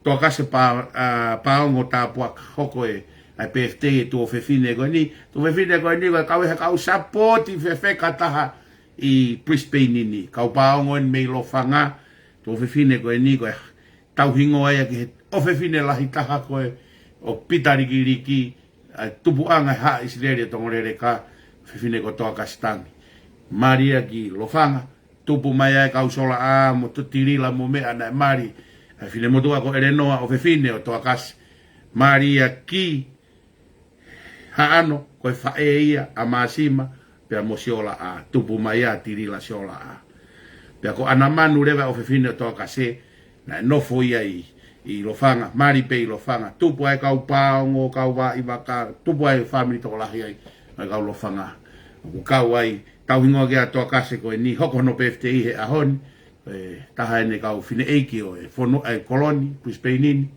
Toakase pa, ʻa, Paongo Tapuaka, hoko e, ʻa e birthday e tuofefine ko eni. Tuofefine ko eni, ko e kau ē he kau sapoti fefeka taha ʻi Brisbane ni. Kau Paongo eni mei Lofanga, tuofefine ko eni, ko e tauhingoa ia ki he ʻofefine lahi taha ko ē ʻo Pita Likiliki, ʻa e tupuʻanga ʻi Haʻa ʻIsileli ʻo Tongoleleka, fefine ko Toakase Tangi. Mali ia ki Lofanga, tupu mai ai e kau solaʻā mo Tilila mo meʻa naʻe mali ʻa e finemotuʻa ko ʻElenoa ʻofefine ʻo Toakase. Mali ia ki Haʻano, ko e faʻē ia ʻa Māsima, pea mo Siolaʻā, tupu mai ʻa Tilila Siolaʻā. Pea ko ʻAnamanu leva ʻofefine ʻo Toakase, naʻe nofo ia ʻi, ʻi Lofanga, mali pē ʻi Lofanga, tupu ai e kau Paongo, kau Vaivaka, tupu ai e fāmili tokolahi ai, ʻa e kau Lofanga. ʻOku kau ai, tauhingoa ki ai ʻa Toakase ko eni, hoko hono pēfitei he ʻaho ni, e, taha eni e kau fineʻeiki ʻo e fono, e kolo ni, Brisbane ni,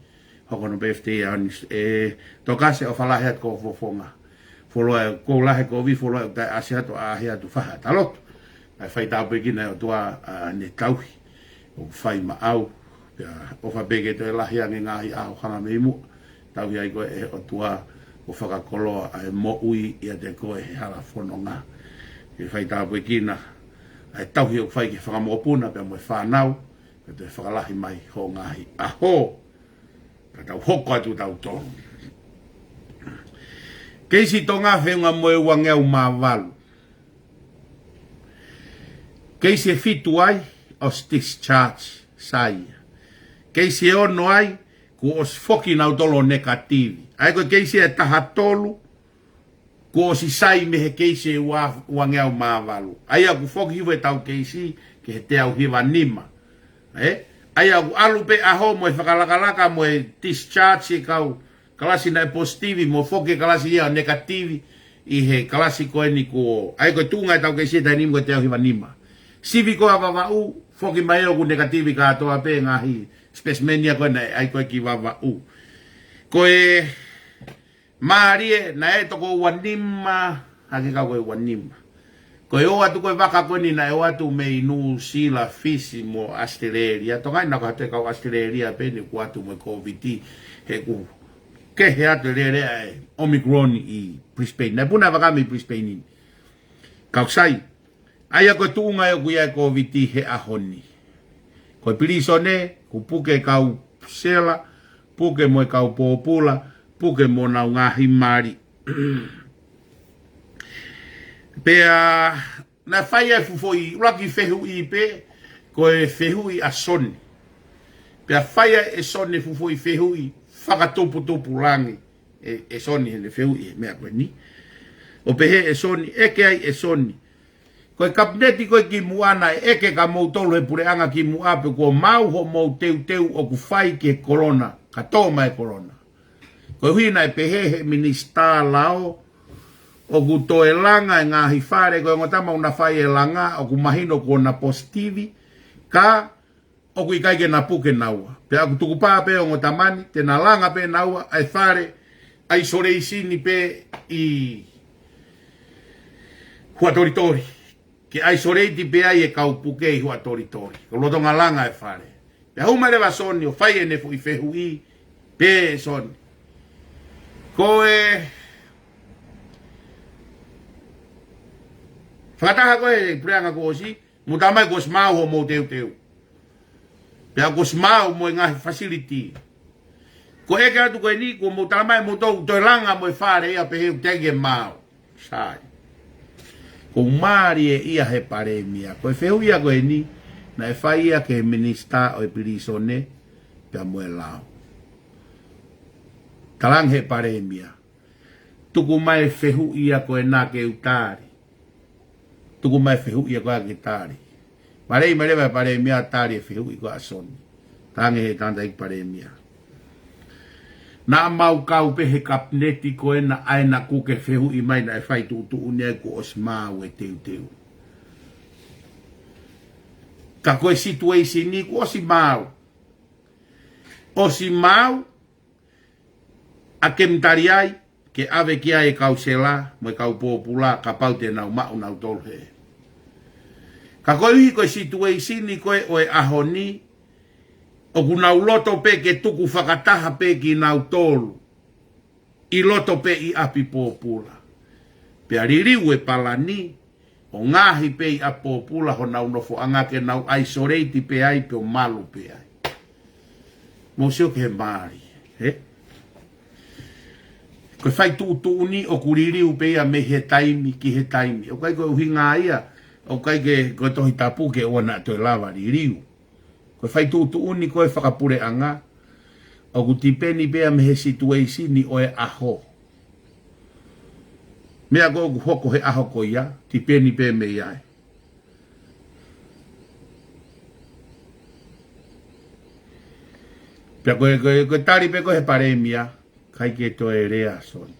hoko hono pēfitei he ʻaho ni, e, Toakase ʻofa lahi atu ki ho fofonga. Fuoloa ʻoku ou lahi kovi, fuoloa ʻoku taʻeʻasi atu, ʻaʻahi atu, faha ta lotu. ʻA e fai tāpuekina ʻe he ʻOtua ʻa ʻene tauhi ʻoku fai maʻau. Pea ʻofa pē ke toe lahi ange ngaahi ʻaho hanga mei muʻa. Tauhi ai koe ʻe he ʻOtua ʻo fakakoloa ʻa e moʻui ʻiate koe he hala fononga. Ke fai tāpuekina ʻa e tauhi ʻoku fai ki he fanga mokopuna pea mo e fānau. Pea toe fakalahi mai hoʻo ngaahi ʻaho. Ka tau hoko atu tautolu. Keisi Tonga feʻunga mo e uangeau mā valu. Keisi ʻe fitu ai, ʻosi discharge, sai ia. Keisi ʻe ono ai, kuo ʻosi foki nautolu ʻo nekativi. ʻA ia ko e keisi ʻe taha tolu, kuo ʻosi sai mei he keisi ʻe ua, uangeau mā valu. ʻA ia ʻoku foki hifo ʻetau keisi ki he teau hiva nima. Ē? ʻA ia ʻoku ʻalu pē ʻaho mo e fakalakalaka mo e discharge e kau kalasi naʻe positivi mo foki e kalasi ia ʻo nekativi ʻi he kalasi ko eni kuo. ʻA ia ko e tuʻunga ʻetau keisi he taimi ni ko e teau hiva nima. Sivi ko ē ʻa Vavaʻu, foki mai ʻoku nekativi kātoa pē ngaahi specimen ia ko ē naʻe ʻai ko ē ki Vavaʻu. Ko e mālie naʻe toko ua nima, hake kau ko e ua nima. Ko e ō atu ko e vaka ko eni naʻe ō atu mei Nuʻusila, Fisi mo ʻAositelēlia. Tonga ʻi naʻa ko ha toe kau ʻAositelēlia pē eni kuo ō atu mo e Kōviti he ʻoku kehe atu e lele ʻa e Omicron ʻi Brisbane. Naʻe puna e vaka mei Brisbane ni. Kau sai, ʻa ia ko e tuʻunga ʻoku ʻi ai e Kōviti he ʻaho ni. Ko e pilīsone, kuo puke e kau sela, puke mo e kau pōpula, puke mo honau ngaahi mali. Pea naʻe fai ai e fuʻu foʻi ʻuluaki fehuʻi pē, ko e fehuʻi ʻa Soni. Pea fai ai ʻe Soni e fuʻu foʻi fehuʻi fakatuputupulangi. ʻE, ʻe Soni heʻene fehuʻi he meʻa ko eni. ʻO pehē ʻe Soni, ʻeke ai ʻe Soni. Ko e kapineti ko ē kimuʻa naʻe ʻeke kia moutolu he puleʻanga kimuʻa pe kuo maau hoʻomou teuteu ʻoku fai ki he kolona, ka tō mai e kolona. Koeʻuhi naʻe pehē ʻe he minisitā lao, ʻoku toe langa e ngaahi fale, ko e ongo tama ʻoku na fai e langa, ʻoku mahino kuo na positivi, ka ʻoku ʻikai ke na puke naua. Pea ʻoku tukupā pē ongo tama ni, te na langa pē naua ʻa e fale, ʻaisoleisini pē ʻi Huʻatolitoli. Ke ʻaisoleiti pē ai e kau puke ʻi Huʻatolitoli. Ko e lolotonga langa e fale. Pea hū mai leva Soni ʻo fai ʻene foʻi fehuʻi pē Soni. Ko e fakataha ko ē he puleʻanga kuo ʻosi, mou tala mai kuo ʻosi maau hoʻomou teuteu. Pea kuo ʻosi maau mo e ngaahi facility. Ko e ʻeke atu ko eni, kuo mou tala mai moutolu toe langa mo e fale ia pehē ʻoku teʻeki ke maau. Sai. Ko e mālie ia he palēmia. Ko e fehuʻi ia ko eni, naʻe fai ia ki he minisitā ʻo e pilīsone, pea mo e lao. Talaange ʻe he palēmia. Tuku mai e fehuʻi ia ko ena ke u tali. Tuku mai e fehuʻi ia ko ena ke tali. Palēmia leva e palēmia tali e fehuʻi ko ē ʻa Soni. Talaange ʻe he tangataʻeiki palēmia. Naʻa mau kau pē he kapineti ko ena ʻa ena kuo ke fehuʻi mai naʻe fai tuʻutuʻuni ai kuo ʻosi maau e teuteu. Ka ko e situation ni kuo ʻosi maau. ʻOsi maau, ʻa ke mou tali ai, ke ʻave ki ai e kau sela, mo e kau pōpula, kapau te nau maʻu nautolu he. Ka koeʻuhi ko e situation ni ko ē ʻo e ʻaho ni, ʻoku nau loto pē ke tuku fakataha pē kinautolu. ʻI loto pē ʻi ʻapi pōpula. Pea liliu e palani, ʻo ngaohi pē ʻi ʻapi pōpula honau nofoʻanga ke nau ʻaisoleiti pē ai pe ʻo malu pē ai. Mou sio ki he mālie, ē? Ko e fai tuʻutuʻuni ʻoku liliu pē ia mei he taimi ki he taimi. ʻOku ʻikai ko e ʻuhinga ia, ʻOku ʻikai ke, ko e Tohi Tapu ke ʻoua naʻa toe lava liliu. Ko e fai tuʻutuʻuni ko e fakapuleʻanga, ʻoku tipeni pea mei he situeisini ʻo e ʻaho. Meʻa ko ē ʻoku hoko he ʻaho ko ia, tipeni pē mei ai. Pea ko e, ko e, ko e tali pē ko ē he palēmia, ʻikai ke toe lea Soni.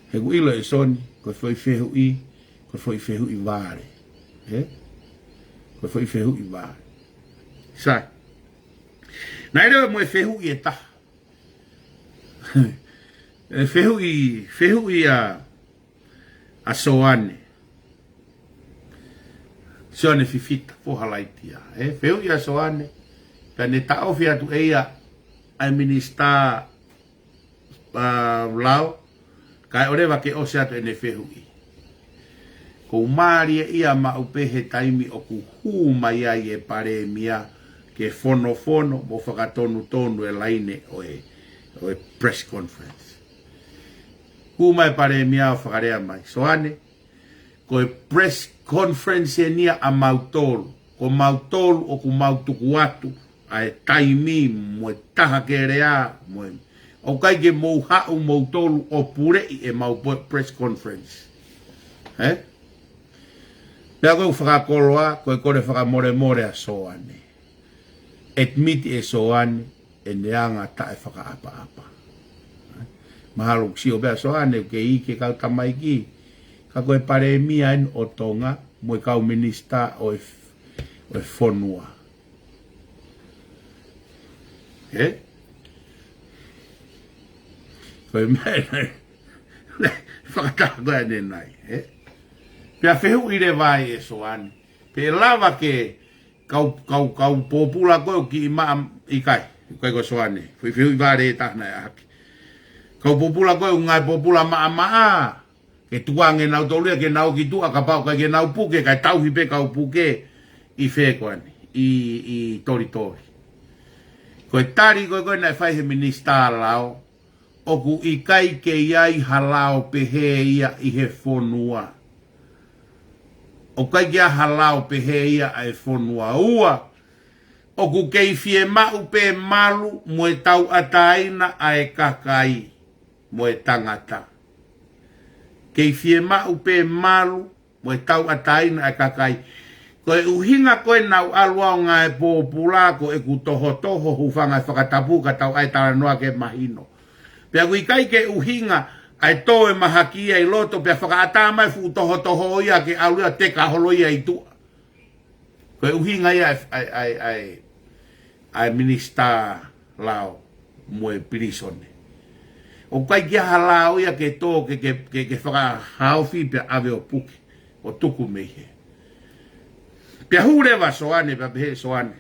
He ʻoku ʻilo ʻe Soni, ko e foʻi fehuʻi, ko e foʻi fehuʻi vale. Ē? Ko e foʻi fehuʻi vale. Sai. Naʻe lele mo e fehuʻi ʻe taha. ʻE fehuʻi, fehuʻi ʻa, ʻa Soane. Soane Fifita, foha Laitia. ʻE fehuʻi ʻa Soane. Pea ne taʻofi atu ʻe ia ʻa e minisitā ʻa, lao, kae ʻoleva ke ʻosi atu ʻene fehuʻi. ʻOku mālie ia maʻu pē he taimi ʻoku hū mai ai e palēmia ke fonofono mo fakatonutonu e laine ʻo e, ʻo e press conference. Hū mai palēmia ʻo fakalea mai, Soane, ko e press conference eni ia ʻa mautolu. Ko mautolu ʻoku mau tuku atu ʻa e taimi mo e taha ke lea mo e. ʻOku ʻikai ke mou haʻu moutolu ʻo puleʻi ʻemau po-, press conference. Ē? Pea ko e fakakoloa, ko e kole fakamolemole ʻa Soane. Admit ʻe Soane ʻene anga taʻefakaʻapaʻapa. Mahalo ʻoku sio pē ʻa Soane ʻoku kei ʻi he kau tamaiki, ka ko e palēmia eni ʻo Tonga mo e kau minisitā ʻo e, ʻo e fonua. Ē? Ko e meʻa eni, fakataha ko ē ʻanenai, ē? Pea fehuʻi leva ai ʻe Soane, pe ʻe lava ke kau, kau, kau pōpula ko ē ʻoku kiʻi maʻa, ʻikai, ʻikai ko Soane. Foʻi fehuʻi vale ʻe taha naʻe ʻahaki. Kau pōpula ko ē ʻoku ngaahi pōpula maʻamaʻa, ke tukuange nautolu ia ke nau ō ki tuʻa, kapau ʻikai ke nau puke, kae tauhi pē kau puke ʻi fē ko eni, ʻi, ʻi Tolitoli. Ko e tali ko ē ko ē naʻe fai he minisitā lao, ʻoku ʻikai ke ʻi ai ha lao pehē ia ʻi he fonua. ʻOku ʻikai ke ʻi ai ha lao pehē ia ʻa e fonua. Ua, ʻoku kei fiemaʻu pē malu mo e tauʻatāina ʻa e kakai mo e tangata. Kei fiemaʻu pē malu mo e tauʻatāina ʻa e kakai. Ko e ʻuhinga ko ē naʻa ku ʻalu au ngāue pōpula ko ʻeku tohotoho, hūfanga he fakatapu ka tau ʻai talanoa ke mahino. Pea ʻoku ʻikai ke ʻuhinga ʻa e tō e mahaki ia ʻi loto pea fakaʻatā mai fuʻu tohotoho ia ke ʻalu ia teka holo ia ʻi tuʻa. Ko e ʻuhinga ia ʻa e, ʻa e, ʻa e, ʻa e, ʻa e minisitā lao mo e pilīsone. ʻOku ʻikai ke ʻi ai ha lao ia ke tō ke, ke, ke, ke fakahaofi pea ʻave ʻo puke ʻo tuku mei hē. Pea hū leva Soane, pea pehē Soane,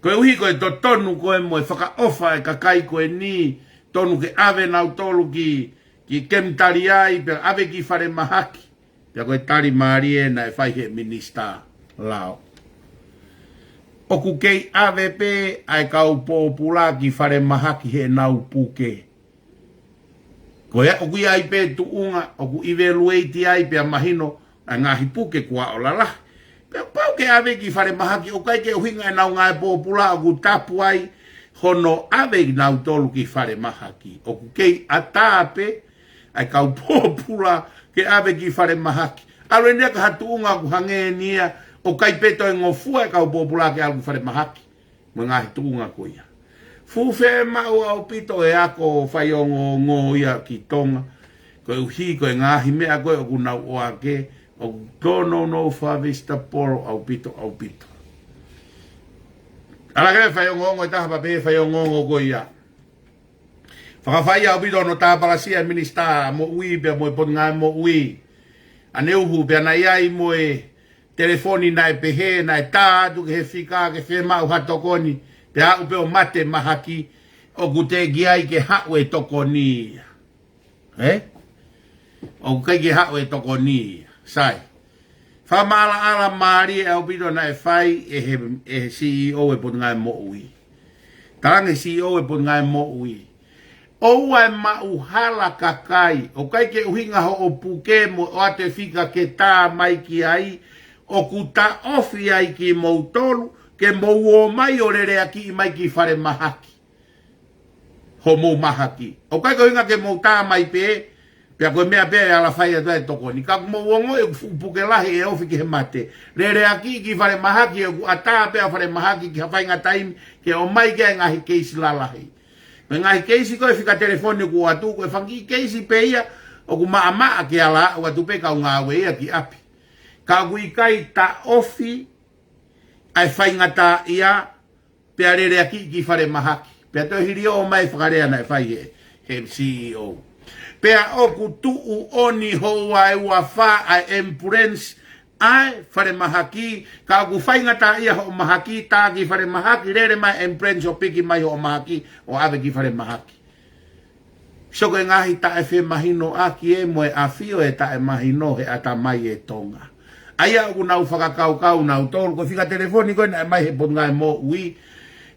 koeʻuhi ko e totonu ko ē mo e fakaʻofa e kakai ko eni, tonu ke ʻave nautolu ki, ki Kemutaliai, pea ʻave ki falemahaki. Pea ko e tali mālie naʻe fai he minisitā lao, ʻoku kei ʻave pē ʻa e kau pōpula ki falemahaki heʻenau puke. Ko ia ʻoku ʻi ai pē tuʻunga ʻoku evaluate ai pea mahino ʻa e ngaahi puke kuo ʻalu lalahi. Pea pau ke ʻave ki falemahaki, ʻoku ʻikai ke ʻuhinga ʻenau ngāue pōpula ʻoku tapu ai hono ʻave nautolu ki falemahaki. ʻOku kei ʻatā pē ʻa e kau pōpula ke ʻave ki falemahaki. ʻAlu eni ia ki ha tuʻunga ʻoku hangē ni ia ʻoku ʻikai pē toe ngofua e kau pōpula ke ʻalu ki falemahaki mo e ngaahi tuʻunga ko ia. Fuʻu fiemaʻu ʻaupito e ako faiongoongo ia ki Tonga, koeʻuhi ko e ngaahi meʻa ko ē ʻoku nau ʻohake, ʻoku tōnounou fakavisitabolo ʻaupito, ʻaupito. ʻAlu ake faiongoongo ʻe taha pea pehē faiongoongo ko ia, fakafai ʻaupito hono tāpalasia e minisitā moʻui pea mo e potungāue moʻui ʻaneuhu, pea naʻe ʻi ai mo e telefoni naʻe pehē naʻe tā atu ki he fika ke fiemaʻu ha tokoni, pea aʻu pē ʻo mate mahaki, ʻoku teʻeki ai ke haʻu e tokoni ia. Ē? ʻOku ʻikai ke haʻu e tokoni ia. Sai. Fakamaʻalaʻala mālie ʻaupito naʻe fai ʻe he, ʻe he CEO e potungāue moʻui. Talaange CEO e potungāue moʻui, ʻoua ʻe maʻu hala kakai, ʻoku ʻikai ke ʻuhinga hoʻo puke mo ʻoatu e fika ke tā mai ki ai, ʻoku taʻofi ai kimoutolu ke mou ō mai ʻo leleakiʻi mai ki falemahaki. Hoʻomou mahaki. ʻOku ʻikai ko e ʻuhinga ke mou tā mai pē, pea ko e meʻa pē ʻe ala fai atu ai e tokoni. Ka ʻoku mou ongoʻi ʻoku fuʻu puke lahi e ofi ki he mate. Leleakiʻi ki falemahaki, ʻoku ʻatā pē ʻa falemahaki ki ha faʻahinga taimi ke ʻomai ki ai e ngaahi keisi lalahi. Mo e ngaahi keisi ko e fika telefoni ʻoku ʻoatu, ko e fanga kiʻi keisi pē ia ʻoku maʻamaʻa ke ala aʻu atu pē kau ngāue ia ki ʻapi. Ka ʻoku ʻikai taʻofi ʻa e faingataʻaʻia, pea leleakiʻi ki falemahaki. Pea toe hili ʻo ʻomai e fakalea naʻe fai he, he C E O. Pea ʻoku tuʻu ʻoni houa ʻe uafā ʻa e ambulance ʻa e falemahaki, ka ʻoku faingataʻaʻia hoʻo mahaki, tā ki falemahaki, lele mai e ambulance ʻo piki mai hoʻo mahaki, ʻo ʻave ki falemahaki. So ko e ngaahi taʻefemahinoʻaki ē mo e ʻafio ʻe taʻemahino he ʻatamai e Tonga. ʻA ia ʻoku nau fakakaukau nautolu, ko e fika telefoni ko ē naʻe ʻomai he Potungāue Moʻui,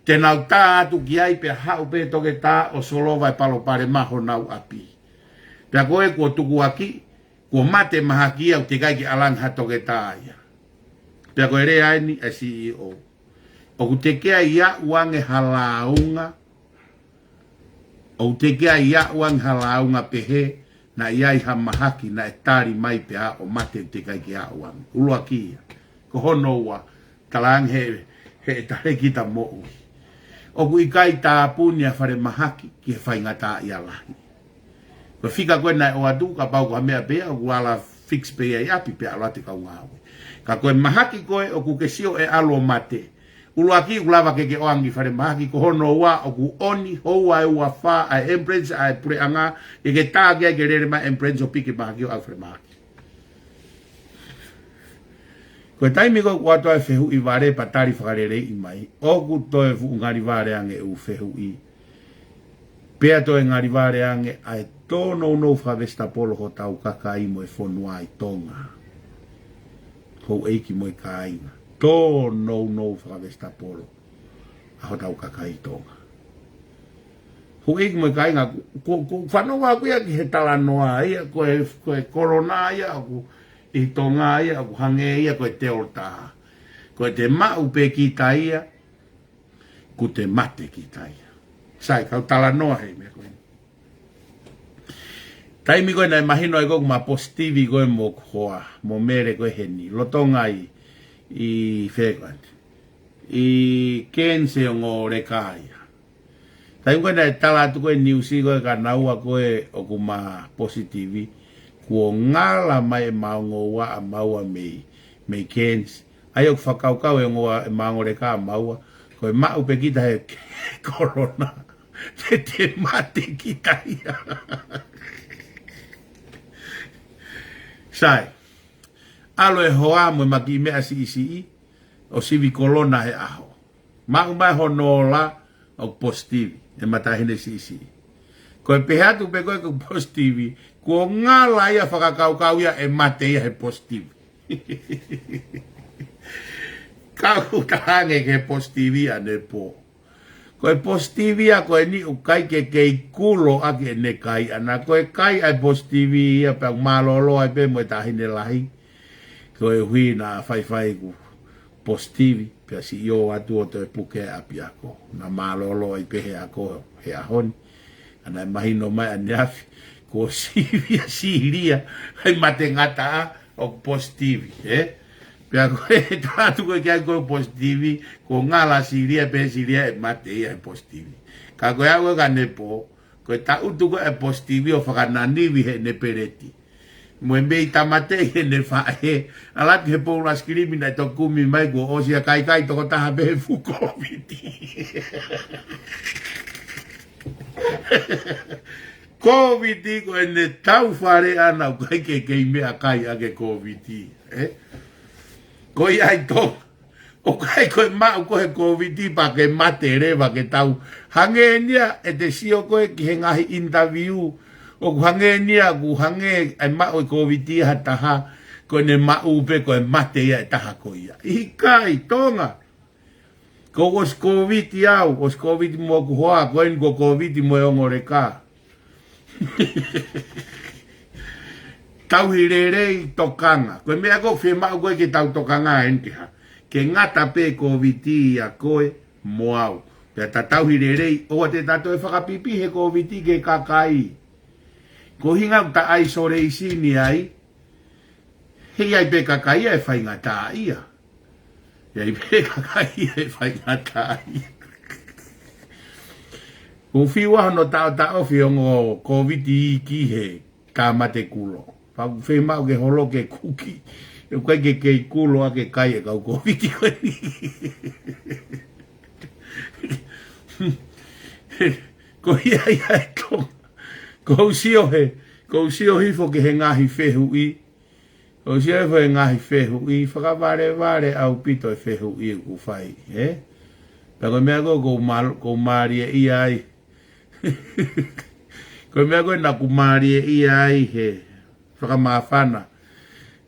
te nau tā atu ki ai pea haʻu pē toketā ʻo solova e palopalema honau ʻapi. Pea ko e kuo tukuakiʻi, kuo mate mahaki ia ʻoku teʻeki ai ke ʻalu ange ha toketā ia. Pea ko e lea eni ʻa e C E O. ʻOku teʻeki ai aʻu ange ha lāunga, ʻoku teʻeki ai aʻu ange ha lāunga pehē, naʻe ʻi ai ha mahaki, naʻe tali mai pea ʻo mate ʻoku teʻeki ai ke aʻu ange. ʻUluaki ia. Ko hono ua, tala ange he, he talēkita moʻui. ʻOku ʻikai tāpuni ʻa falemahaki ki he faingataʻaʻia lahi. Ko e fika ko ē naʻe ʻoatu, kapau ko ha meʻa pē ia, ʻoku ala fix pē ia ʻi ʻapi pea ʻalu atu e kau ngāue. Ka ko e mahaki ko ē ʻoku ke sio ʻe ʻalu ʻo mate. ʻUluaki ʻoku lava ke ke ʻoange ki falemahaki, ko hono ua ʻoku ʻoni houa ʻe uafā ʻa e ambulance ʻa e puleʻanga, ke ke tā ki ai ke lele mai e ambulance ʻo piki mahaki ʻo ʻave ki falemahaki. Ko e taimi ko ē ʻoku ʻoatu ai e fehuʻi vale pea tali fakaleleiʻi mai, ʻoku toe fuʻu ngali vale ange e ʻū fehuʻi. Pea toe ngali vale ange ʻa e tōnounou fakavesitapolo hotau kakai mo e fonua ʻi Tonga. Houʻeiki mo e kāinga. Tōnounou fakavesitapolo ʻa hotau kakai ʻi Tonga. Houʻeiki mo e kāinga, ko, ko, ko fanongo ʻaku ia ki he talanoa ia, ko e, ko e kolona ia, ʻoku ʻi Tonga ia, ʻoku hangē ia ko e Delta. Ko e te maʻu pē kita ia, kuo te mate kita ia. Sai, kau talanoa he meʻa ko eni. Taimi ko ē naʻe mahino ai ko ē ʻoku ma positivi ko ē mo hoku hoa, mo Mele ko ē heni. Lolotonga ʻi, ʻi fē ko ē ʻi Cairns e ongo leka ia. Taimi ko ē naʻe tala atu ko ē niusi ko ē kia naua ko ē ʻoku ma positivi, kuo ngala mai e maʻungo ua ʻa maua mei, mei Cairns. ʻA ia ʻoku fakakaukau e ongo, e maʻungo leka ʻa maua, ko e maʻu pē kita he kolona, te te mate kita ia. Sai, ʻalu e hoa mo e ma kiʻi meʻa siʻisiʻi, ʻo sivi kolona he ʻaho. Maʻu mai hono ola ʻoku positivi, e matāhine siʻisiʻi. Ko e pehē atu pē ko ē ʻoku positivi, kuo ngala ia, fakakaukau ia ʻe mate ia he positivi. Ka ʻoku tala ange ki he positivi ʻanepō. Ko e positivi ia ko eni ʻoku ʻikai ke kei kulo ʻaki ʻene kai ʻana, ko e kai ʻa e positivi ia pea mālōlō ai pē mo e taʻahine lahi. Koeʻuhi naʻa faifai ʻoku positivi, pea siʻi ō atu ʻo toe puke ʻapiako. Naʻa mālōlō ai pē he ako he ʻaho ni. Ka naʻe mahino mai ʻaneafi, kuo sivi ʻa Silia, ʻa e mate ngataʻa ʻoku positivi, ē? Pea ko e tala atu ko ē ki ai ko e positivi, kuo ngala Silia pē Silia ʻe mate ia he positivi. Ka ko e ʻaho ko ē ʻanepō, ko e tangutu ko ē e positivi ʻo fakananivi heʻene peleti. Mo e mei tāmateʻi heʻene faʻē, ʻalu atu he pou ʻaisikilimi naʻe toki kumi mai kuo ʻosi ʻa kaikai tokotaha pē he fuʻu Kōviti. Kōviti ko ʻene tau fale ʻana ʻoku ʻikai ke kei meʻakai ʻaki e Kōviti, ē? Ko ia ʻi Tonga, ʻoku ʻikai ko e maʻu ko ē he Kōviti pea ke mate leva ke tau. Hangē ni ia ʻete sio ko ē ki he ngaahi interview, ʻoku hangē ni ia ʻoku hangē ʻe maʻu e Kōviti ha taha, ko ʻene maʻu pē ko e mate ia e taha ko ia. ʻIkai, Tonga. Ko ʻosi Kōviti au, ʻosi Kōviti mo hoku hoa, ko eni kuo Kōviti mo e ongo leka. Tauhi lelei tokanga. Ko e meʻa ʻoku fiemaʻu ko ē ke tau tokanga eni ke hā? Ke ngata pē Kōviti ʻia koe mo au. Pea ta tauhi lelei, ʻoua te ta toe fakapipiʻi he Kōviti ki he kakai. Ko e ʻuhinga ʻoku ta isolation ai, he ʻe ʻi ai pē kakai ʻe faingataʻaʻia. ʻE ʻi ai pē kakai ʻe faingataʻaʻia. Ko e fiu ʻa hono taʻotaʻofi ʻo e ongo Kōviti ki he tāmate kulo. Pea ʻoku fiemaʻu ke holo ke kuki. ʻOku ʻikai ke kei kulo ʻa e kai ʻa e kau Kōviti ko eni. Ko ia ia ʻe Tonga. Ko u sio he, ko u sio hifo ki he ngaahi fehuʻi. Ko u sio hifo he ngaahi fehuʻi, fakavalevale ʻaupito e fehuʻi ʻoku fai, ē? Pea ko e meʻa ko ē ʻoku ou mal-, ʻoku ou mālieʻia ai. Ko e meʻa ko ē naʻa ku mālieʻia ai he fakamāfana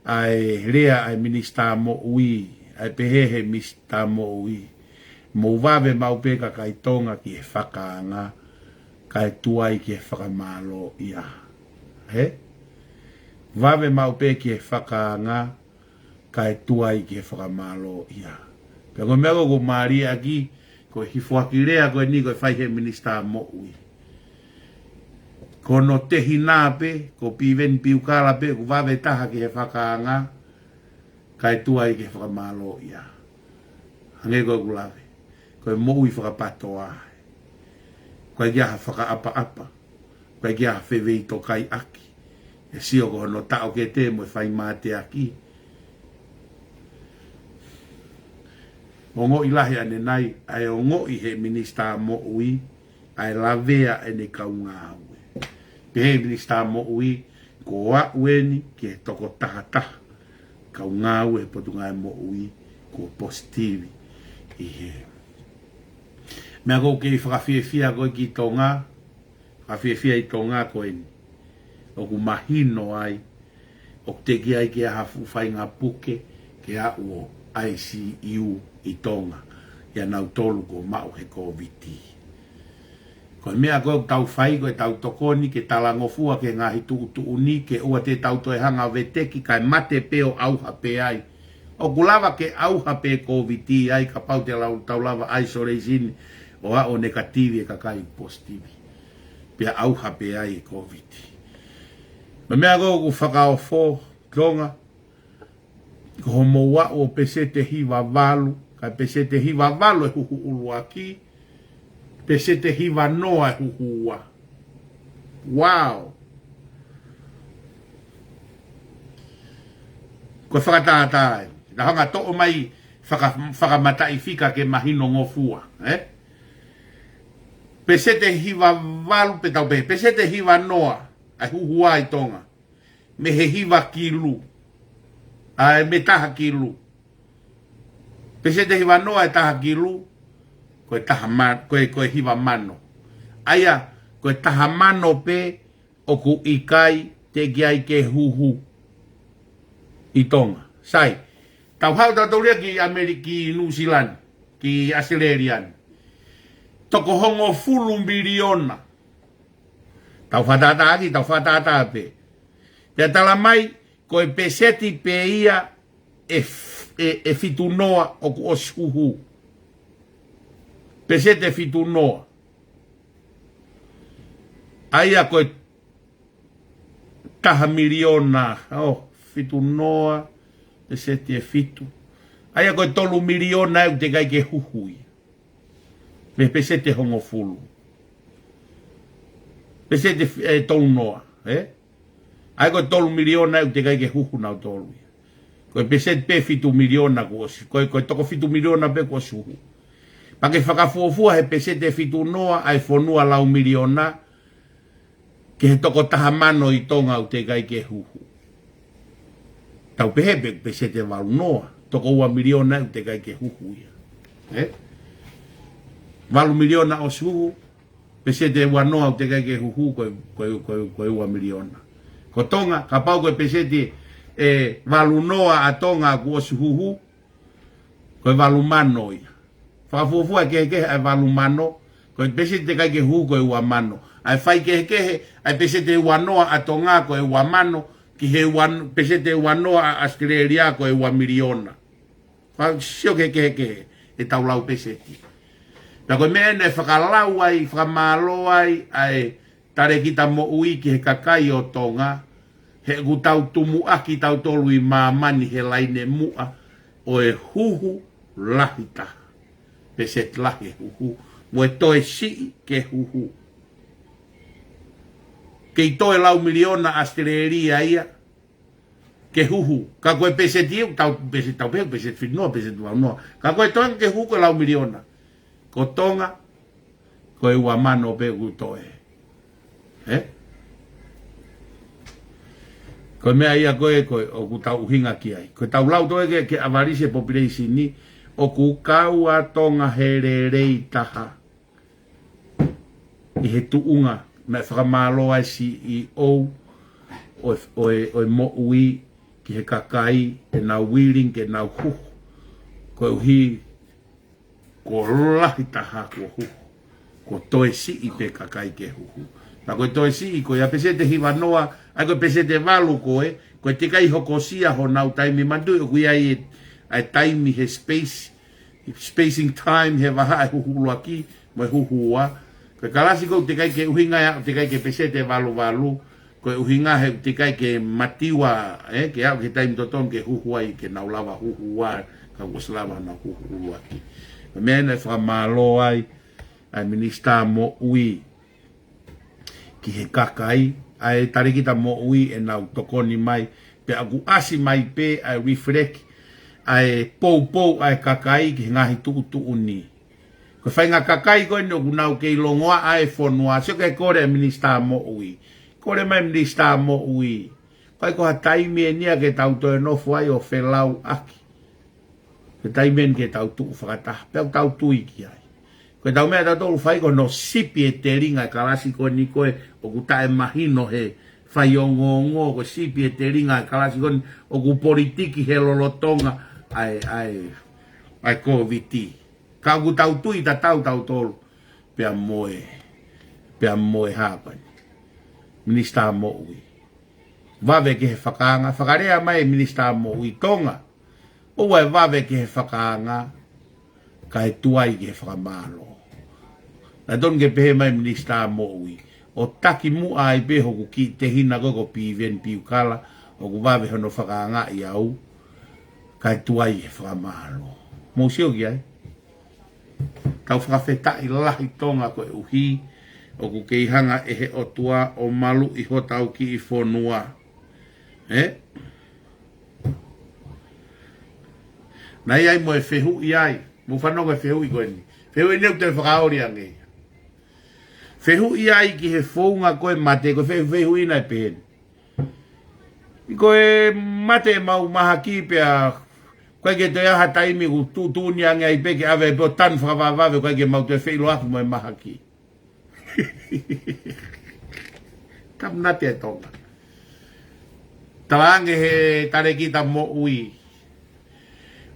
ʻa e lea ʻa e Minisitā Moʻui, ʻa e pehē he Minisitā Moʻui, mou vave maʻu pē kakai Tonga ki he fakaanga, kae tuai ki he fakamālōʻia. Hē? Vave maʻu pē ki he fakaanga, kae tuai ki he fakamālōʻia. Pea ko e meʻa ko ē ʻoku ou mālieʻia ʻaki, ko e hifoaki lea ko eni ko e fai he Minisitā Moʻui. Ko hono tehina pē, ko Piveni Piukala pē, ʻoku vave taha ki he fakaanga, kae tuai ki he fakamālōʻia. Hangē ko ʻeku lave. Ko e moʻui fakapatoa. ʻOku ʻikai ke ʻi ai ha fakaʻapaʻapa. ʻOku ʻikai ke ʻi ai ha feveitokaiʻaki. ʻE sio ko hono taʻokete mo e fai mateaki. Ongoʻi lahi ʻanenai, ʻa e ongoʻi he Minisitā Moʻui, ʻa e lavea ʻene kau ngāue. Pehē Minisitā Moʻui, ko aʻu eni ki he toko tahataha kau ngāue he Potungāue Moʻui, kuo positivi ʻi he. Meʻa ʻoku ou kei fakafiefia ko ē ki Tonga, fakafiefia ʻi Tonga ko eni. ʻOku mahino ai, ʻoku teʻeki ai ke ʻi ai ha fuʻu faʻahinga puke, ke aʻu ʻo ICU ʻi Tonga, ʻia nautolu kuo maʻu he Kōviti. Ko e meʻa ko ē ʻoku tau fai, ko ʻetau tokoni, ke talangofua ki he ngaahi tuʻutuʻuni, ke ʻoua te tau toe hanga ʻo veteki, kae mate pē ʻo ʻauha pē ai. ʻOku lava ke ʻauha pē Kōviti ai, kapau te lau-, tau lava isolation, ʻo aʻu ʻo negative e kakai positive. Pea ʻauha pē ai e Kōviti. Ko e meʻa ko ē ʻoku fakaofo, Tonga, ko hoʻomou aʻu ʻo peseti hiva valu, kae peseti hiva valu e huhu ʻuluaki, peseti hiva noa e huhu ua. Wow! Ko e fakatātā ē. Naʻa hanga toʻo mai faka-, fakamataʻifika ke mahinongofua, ē? Peseti hiva valu pe tau pehē, peseti hiva noa ʻa e huhu ua ʻi Tonga. Mei he hiva kilu. ʻA e mei he taha kilu. Peseti hiva noa e taha kilu, ko e taha ma-, ko e, ko e hiva mano. ʻA ia, ko e taha mano pē ʻoku ʻikai teʻeki ai ke huhu ʻi Tonga. Sai, tau haʻu tautolu ia ki ʻAmelika, ki Nuʻusila ni, ki ʻAositelēlia ni. Toko hongofulu miliona. Tau fakatātā ʻaki, tau fakatātā pē. Pea tala mai, ko e peseti pē ia ʻe f-, ʻe, ʻe fitu noa ʻoku ʻosi huhu. Peseti ʻe fitu noa. ʻA ia ko e taha miliona, ʻo, fitu noa, peseti ʻe fitu. ʻA ia ko e tolu miliona ʻoku teʻeki ai ke huhu ia. Mei he peseti ʻe hongofulu. Peseti ʻe tolu noa, ē? ʻA ia ko e tolu miliona ʻoku teʻeki ai ke huhu nautolu ia. Ko e peseti pē fitu miliona kuo ʻosi, ko e, ko e toko fitu miliona pē kuo ʻosi huhu. Pea ke fakafuofua he peseti ʻe fitu noa ʻa e fonua lau miliona, ki he toko taha mano ʻi Tonga ʻoku teʻeki ai ke huhu. Tau pehē pē peseti ʻe valu noa, toko ua miliona ʻoku teʻeki ai ke huhu ia. Ē? Valu miliona ʻosi huhu, peseti ʻe ua noa ʻoku teʻeki ai ke huhu, ko e, ko e, ko e, ko e ua miliona. Ko Tonga, kapau ko e peseti ʻe valu noa ʻa Tonga kuo ʻosi huhu, ko e valu mano ia. Fakafuofua kehekehe ʻa e valu mano, ko e peseti teʻeki ai ke huhu ko e ua mano. ʻA e faikehekehe, ʻa e peseti ʻe ua noa ʻa Tonga ko e ua mano, ki he ua, peseti ua noa ʻa ʻAositelēlia ko e ua miliona. Ka sio ki he kehekehe ʻetau lau peseti. Pea ko e meʻa ʻeni ʻe fakalau ai, fakamālō ai ʻa e Talēkita Moʻui ki he kakai ʻo Tonga, he ʻoku tau tumuʻaki tautolu ʻi māmani he laine muʻa ʻo e huhu lahi taha. Peseti lahi e huhu, mo e toe siʻi ke huhu. Kei toe lau miliona ʻAositelēlia ia, ke huhu. Ka ko e peseti ʻoku tau, peseti tau pehē, peseti fitu noa, peseti valu noa. Ka ko e Tonga ke huhu ko e lau miliona. Ko Tonga, ko e ua mano pē ʻoku toe. Ē? Ko e meʻa ia ko ē, ko e ʻoku tau ʻuhinga ki ai. Ko ʻetau lau toe ke, ke ʻavalisi e population ni, ʻoku kau ʻa Tonga he lelei taha ʻi he tuʻunga naʻe fakamālō ai e C E O ʻo e, ʻo e, ʻo e Moʻui ki he kakai ʻenau willing ke nau huhu. Koeʻuhi ko e lahi taha kuo huhu. Ko e toe siʻi pē kakai ke huhu. Pea ko e toe siʻi ko ia peseti hiva noa, ʻa ia ko e peseti valu ko ē, ko e teʻeki ai hokosia honau taimi, manatuʻi ʻoku ʻi ai e, ʻa e taimi he space, spacing time he vahaʻa e huhu ʻuluaki, mo e huhu ua. Ko e kalasi ko ē ʻoku teʻeki ai ke ʻuhinga ia, ʻoku teʻeki ai ke peseti valu valu, ko e ʻuhinga he ʻoku teʻeki ai ke matiua, ē, ke aʻu ki he taimi totonu ke huhu ai ke nau lava huhu ua, ka kuo ʻosi lava honau huhu ʻuluaki. Ko e meʻa ʻeni ʻe fakamālō ai ʻa e Minisitā Moʻui ki he kakai, ʻa e Talēkita Moʻui ʻenau tokoni mai, pea ʻoku ʻasi mai pē ʻa e reflect ʻa e poupou ʻa e kakai ki he ngaahi tuʻutuʻuni. Ko e faʻahinga kakai ko eni ʻoku nau kei longoaʻa e fonua, sio ki he kole ʻa e Minisitā Moʻui. Kole mai Minisitā Moʻui. ʻIkai ko ha taimi ʻeni ia ke tau toe nofo ai ʻo felauʻaki. Ko e taimi ʻeni ke tau tuʻu fakataha, pea ʻoku tau tui ki ai. Ko ʻetau meʻa ʻatautolu fai ko hono sipi e telinga e kalasi ko eni ko ē ʻoku taʻemahino he faiongoongo, ko e sipi e telinga e kalasi ko eni ʻoku politiki he lolotonga ʻa e, ʻa e, ʻa e Kōviti. Ka ʻoku tau tui tatau tautolu, pea mo e, pea mo e hā ko eni, Minisitā Moʻui. Vave ki he fakaanga, fakalea mai e Minisitā Moʻui, Tonga, ʻoua ʻe vave ki he fakaanga, kae tuai ki he fakamālō. Naʻe tonu ke pehē mai e Minisitā Moʻui, ʻo taki muʻa ai pē hoku kiʻi tehina ko ē ko Piveni Piukala, ʻoku vave hono fakaangaʻi au, kae tuai he fakamālō. Mou sio ki ai. Tau fakafetaʻi lahi Tonga koeʻuhi ʻoku kei hanga ʻe he ʻOtua ʻo maluʻi hotau kiʻi fonua. Ē? Naʻe ʻi ai mo e fehuʻi ai. Mou fanongo e fehuʻi ko eni. Fehuʻi ʻeni ʻoku te fakaoli ange. Fehuʻi ai ki he founga ko e mate, ko e fehu-, fehuʻi naʻe pehē ni. Ko e mate ʻemau mahaki pea, ʻoku ʻikai ke toe ʻi ai ha taimi ʻoku tuʻutuʻuni ange ai pē ke ʻave pē ʻo tanu fakavavevave, ʻoku ʻikai ke mau toe feʻiloaki mo e mahaki. Tapu na te Tonga. Talaange he Talēkita Moʻui,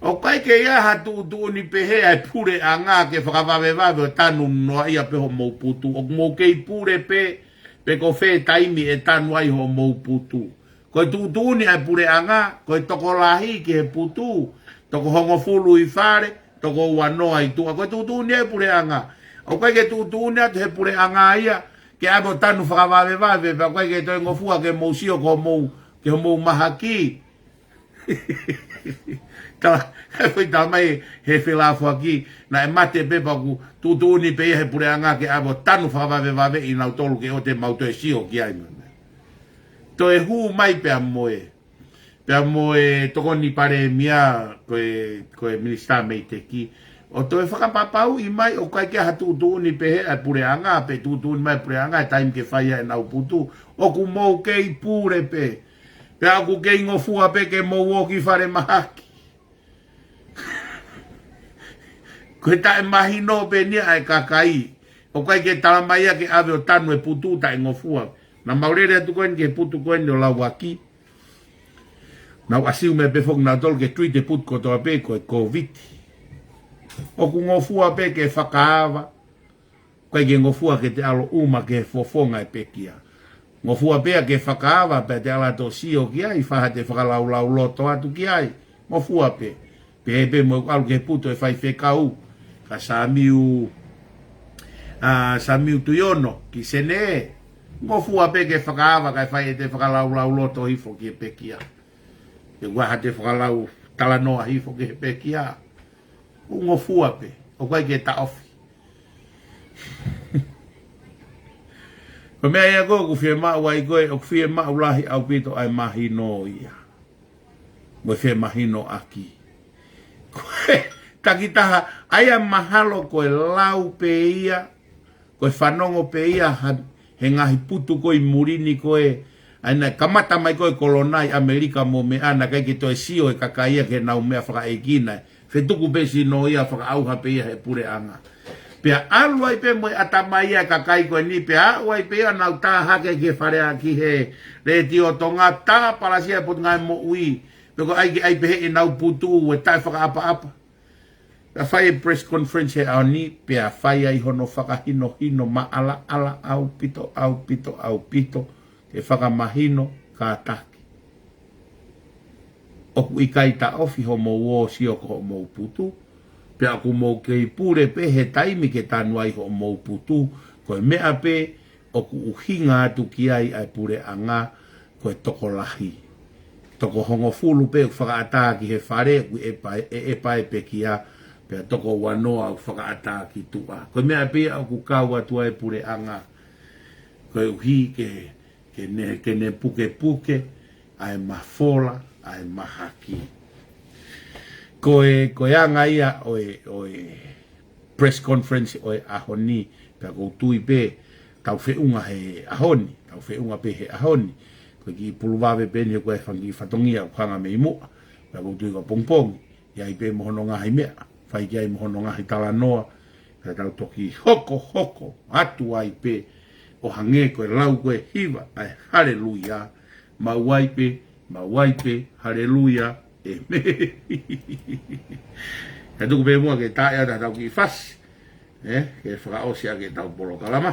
ʻoku ʻikai ke ʻi ai ha tuʻutuʻuni pehē ʻa e puleʻanga ke fakavavevave ʻo tanu noaʻia pē hoʻomou putu. ʻOku mou kei pule pē, pe ko fē taimi ʻe tanu ai hoʻomou putu. Ko e tuʻutuʻuni ʻa e puleʻanga, ko e tokolahi ki he putu, toko hongofulu ʻi fale, toko ua noa ʻi tuʻa. Ko e tuʻutuʻuni ʻa e puleʻanga. ʻOku ʻikai ke tuʻutuʻuni atu he puleʻanga ia ke ʻave ʻo tanu fakavavevave, pea ʻoku ʻikai ke toe ngofua ke mou sio ki homou, ki homou mahaki. Tala, he foʻi tala mai he felāfoaki, naʻe mate pē pea ʻoku tuʻutuʻuni pē ia he puleʻanga ke ʻave ʻo tanu fakavavevaveʻi nautolu ke ʻoua te mau toe sio ki ai mai. Toe hū mai pea mo e, pea mo e Tokoni Palēmia ko e, ko e Minisitā Meiteki, ʻo toe fakapapauʻi mai ʻoku ʻikai ke ʻi ai ha tuʻutuʻuni pehē ʻa e puleʻanga, pe tuʻutuʻuni mai puleʻanga he taimi ke fai ai ʻenau putu, ʻoku mou kei pule pē. Pea ʻoku kei ngofua pē ke mou ō ki falemahaki. Ko e taʻemahino pē eni ia ʻa e kakai. ʻOku ʻikai ke tala mai ia ke ʻave ʻo tanu e putu taʻengofua. Naʻa mau lele atu ko eni ki he putu ko eni ʻo Lauaki. Naʻa ku assume pē foki nautolu ke treat e putu kotoa pē ko e Kōviti. ʻOku ngofua pē ke fakaava. ʻOku ʻikai ke ngofua ke te ʻalu ʻo ʻuma ki he fofonga e pekia. Ngofua pē ia ke fakaava pea te ala atu ʻo sio ki ai, fai haʻate fakalaulauloto atu ki ai. Ngofua pē. Pehē pē mo ʻeku ʻalu ki he putu ʻo e faifekau, ka Samiu, ʻa, Samiu Tuiono ki Senē. Ngofua pē ke fakaava kae fai ʻete fakalaulauloto hifo ki he pekia. Ke ʻoua haʻate fakalaulauloto hifo ki he pekia. ʻOku ngofua pē, ʻoku ʻikai ke taʻofi. Ko e meʻa ia ko ē ʻoku fiemaʻu ai ko ē, ʻoku fiemaʻu lahi ʻaupito ʻa e mahino ia. Mo e femahinoʻaki. Ko e takitaha, ʻa ia mahalo ko e lau pē ia, ko e fanongo pē ia ha, he ngaahi putu ko ē ʻi muli ni ko ē, ʻa ia naʻe kamata mai ko ē Kolonai ʻAmelika mo meʻa naʻe ʻikai ke toe sio e kakai ia ki heʻenau meʻa fakaʻeiki naʻe fetuku pē sino ia fakaʻauha pē ia he puleʻanga. Pea ʻalu ai pē mo e ʻatamai ia e kakai ko eni, pea aʻu ai pē ia ʻo nau tā hake ki he fale ʻa ki he Letiō Tonga, tā palasia e Potungāue Moʻui, pe ko e ʻai ke ʻai pē heʻenau putu ʻo taʻefakaʻapaʻapa. Pea fai e press conference he ʻaho ni, pea fai ai hono fakahinohino maʻalaʻala ʻaupito, ʻaupito, ʻaupito, ke fakamahino kātaki. ʻOku ʻikai taʻofi hoʻomou ō ʻo sio ki hoʻomou putu, pea ʻoku mou kei pule pē he taimi ke tanu ai hoʻomou putu, ko e meʻa pē ʻoku ʻuhinga atu ki ai ʻa e puleʻanga ko e tokolahi. Toko hongofulu pē ʻoku fakaʻatā ki he fale, ʻoku ʻepa, ʻe, ʻepa e pekia, pea toko uanoa ʻoku fakaʻatā ki tuʻa. Ko e meʻa pē ia ʻoku kau atu ai e puleʻanga, koeʻuhi ke, ke ne, ke ne pukepuke ʻa e mafola, ʻa e mahaki. Ko e, ko e anga ia ʻo e, ʻo e press conference ʻo e ʻaho ni, pea ʻoku ou tui pē, tau feʻunga he ʻaho ni, tau feʻunga pē he ʻaho ni, ko e kiʻi pulu vave pē eni ko e fanga kiʻi fatongia ʻoku hanga mei muʻa, pea ʻoku ou tui ko e pongipongi, ʻe ʻi ai pē mo hono ngaahi meʻa, fai ki ai mo hono ngaahi talanoa, pea tau toki hokohoko atu ai pē, ʻo hangē ko e lau ko e hiva, ʻa e haleluia, maʻu ai pē, maʻu ai pē, haleluia, ʻēmeni. Ka tuku pē muʻa ke tā ʻe ʻatā ʻetau kiʻi fasi, ē, ke fakaʻosi ʻaki ʻetau polokalama.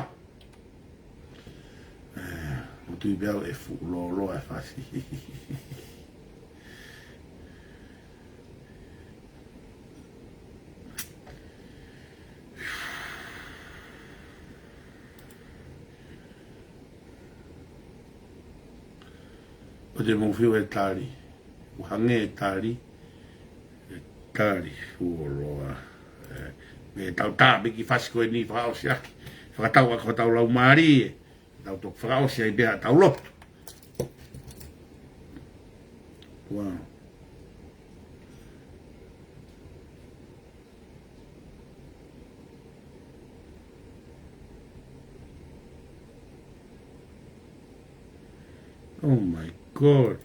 Ē, ʻoku ou tui pē au ʻe fuʻu lōloa e fasi. ʻOku te mou fiu he tali. ʻOku hangē e tali. E tali fuoloa. Ē, mei he tau tā pē kiʻi fasi ko eni fakaʻosi ʻaki. Fakatau ʻaki hotau laumālie. Tau toki fakaʻosi ai pē ʻetau lotu. Wow. Oh my God.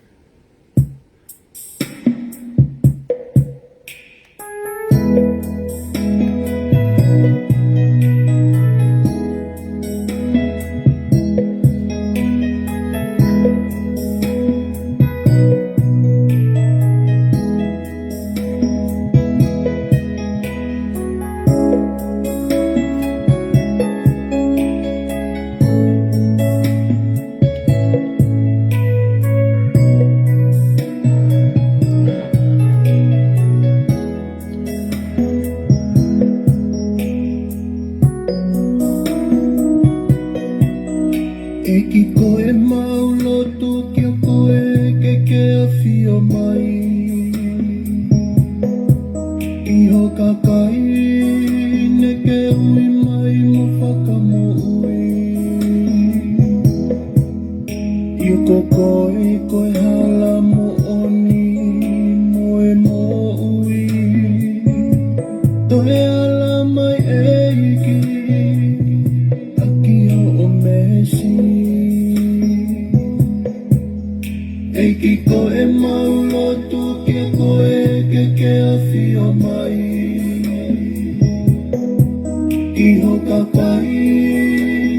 ʻEiki, ko ʻemau lotu kia koe ke ke ʻafio mai ʻi ho kakai ne ke ui mai mo fakamoʻui. ʻIo, ko koe ko e hala moʻoni mo e moʻui. Toe ala mai, ʻEiki, ʻaki hoʻo meesi. ʻEiki, ko ʻemau lotu kia koe ke ke ʻafio mai ki ho kakai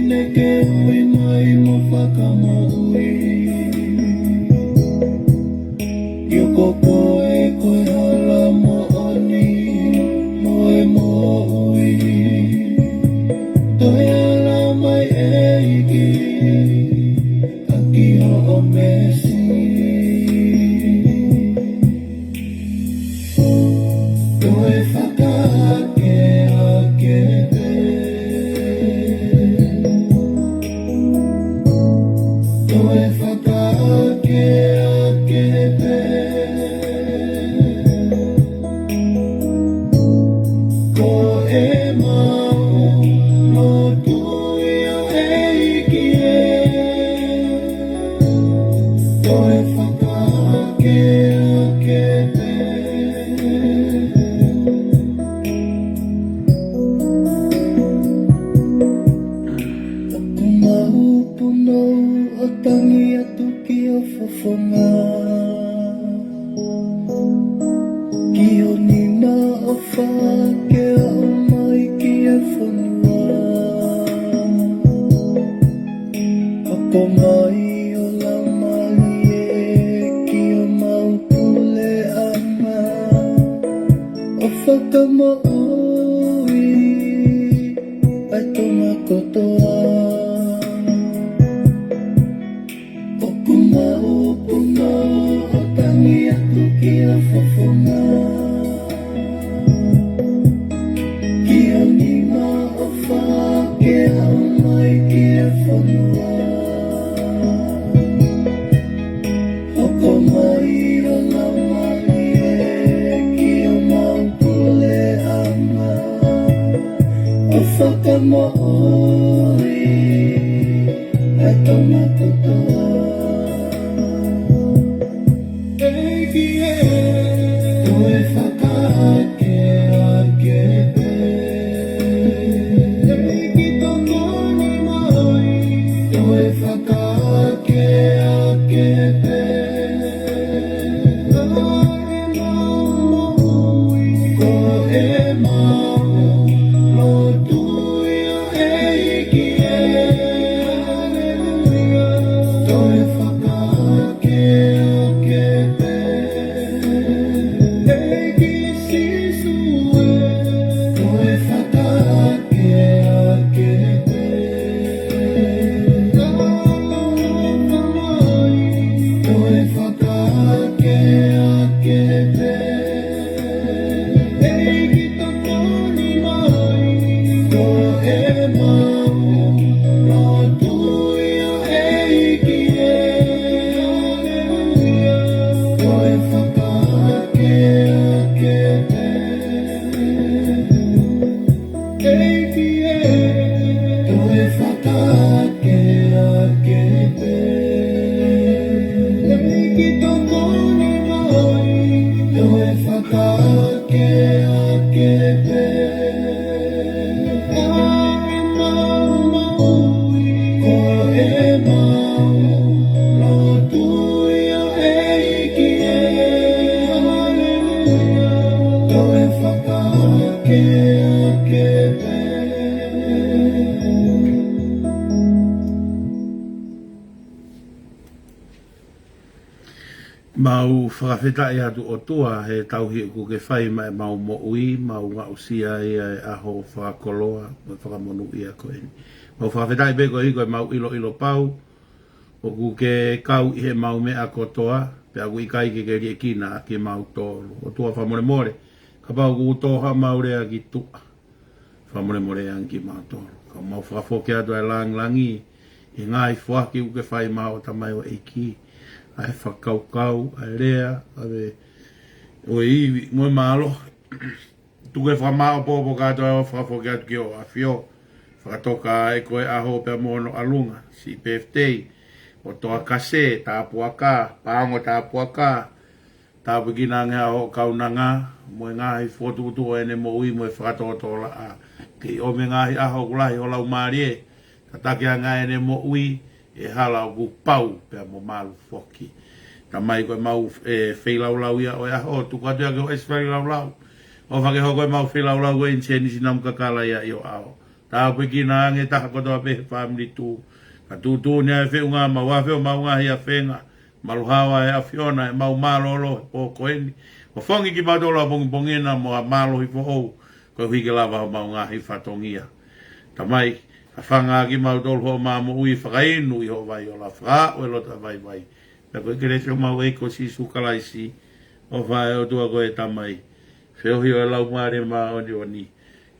ne ke ui mai mo fakamoʻui. ʻIo, ko koe ko e hala moʻoni mo e moʻui. Toe ala mai, ʻEiki, Mesi, toe fakaake ake pē. Toe fakaake ake pē. Ko ʻemau lotu ia ʻEiki ē. Toe fakaake ake pē. ʻOku mau punou ʻo tangi atu ki ho fofonga. Ki ho nima ʻofa ke aʻu mai ki he fonua. Hoko mai ho Laumālie ki homau puleʻanga. ʻO fakamoʻui ʻa e Tonga kotoa. ʻOku mau punou ʻo tangi atu ki ho fofonga. Ki ho nima ʻofa ke aʻu mai ki he fonua. Hoko mai ho Laumālie ki homau puleʻanga. ʻO fakamoʻui ʻa e Tonga kotoa. ʻEiki ē, toe fakaake ake pē. ʻEiki tokoni mai, toe fakaake ake pē. Ko ʻemau moʻui, ko ʻemau lotu ia ʻEiki ē. Haleluia. Toe fakaake ake pē. ʻEiki Sīsū ē, toe fakaake ake pē. Toe fakaake ake pē. ʻEiki tokoni mai, ko ʻemau lotu ia ʻEiki ē. Haleluia. Toe fakaake ake pē. ʻEiki ē, toe fakaake ake pē. ʻEiki tokoni mai, toe fakaake ake pē. Ko ʻemau moʻui, ko ʻemau lotu ia ʻEiki ē. Haleluia. Toe fakaake ake pē. Mau fakafetaʻi atu ʻOtua he tauhi ʻoku ke fai maʻa ʻemau moʻui, mau aʻusia ia ʻa e ʻaho fakakoloa mo e fakamonūʻia ko eni. Mau fakafetaʻi pē koeʻuhi ko ʻemau ʻiloʻilo pau ʻoku ke kau ʻi heʻemau meʻa kotoa, pea ʻoku ʻikai ke ke liʻekina ʻa kimautolu. ʻOtua fakamolemole, kapau ʻoku tō haʻamau lea ki tuʻa, fakamolemole ange kimautolu. Ka mau fakafoki atu ʻa e langilangi ʻi he ngaahi foaki ʻoku ke fai maʻa hoʻo tamaioʻeiki, ʻa e fakakaukau, ʻa e lea, ʻa e, ʻo e ivi mo e mālohi. Tuku ke fakamāʻopoʻopo kātoa ʻo fakafoki atu ki hoʻo ʻAfio. Fakatoka ʻe koe ʻa e ʻaho pea mo hono ʻalunga, siʻi pēfitei, ʻo toʻa kase, tāpuaka, paongo tāpuaka, tāpuekina ange ʻa hoʻo kaunanga mo e ngaahi fokotuʻutuʻu ʻo ʻene moʻui mo e fakatōtōlaʻā. Kei ʻomi e ngaahi ʻaho ʻoku lahi ho Laumālie, tataki ange ʻa ʻene moʻui ʻi he hala ʻoku pau pea mo malu foki. Tamai, ko ʻemau, ē, feilaulau ia ʻo e ʻaho, tuku atu ia ki hoʻo ʻEiki Failaulau. ʻOfa ke hoko ʻemau feilaulau ko eni ko e sēnisi namu kakala ia ʻi ho ʻao. Tāpuekina ange e taha kotoa pē he fāmili tuʻu. Ka tuʻutuʻuni ʻa e feʻunga, mau afe ʻo mau ngaahi afenga. Malu hao ʻa e ʻAfiona ʻemau mālōlō he pō ko eni. Fafangu kimautolu ʻapongipongi na mo ha mālohi foʻou, koeʻuhi ke lava homau ngaahi fatongia. Tamai, Fafanga kimautolu hoʻo moʻui, fakainu ʻi hoʻo vai ola, fakaaʻu e loto ʻa e vaivai. Pea ko e kelesi ʻa homau ʻEiki ko Sīsū Kalaisi, ʻofa ʻa e ʻOtua ko e Tamai, feohi ʻa e Laumālie Māʻoniʻoni,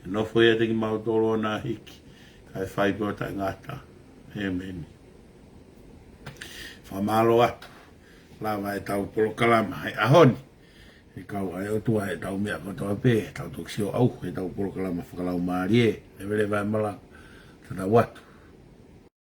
ke nofo ʻiate kimautolu ʻo na hiki, kae fai pē ʻo taʻengata. ʻĒmeni. Fakamālō atu. Lava ʻetau polokalama he ʻaho ni. He kau ʻa e ʻOtua ʻi heʻetau meʻa kotoa pē, tau toki sio ʻauha ʻetau polokalama fakalaumālie. Leveleva e malanga. Tatau atu.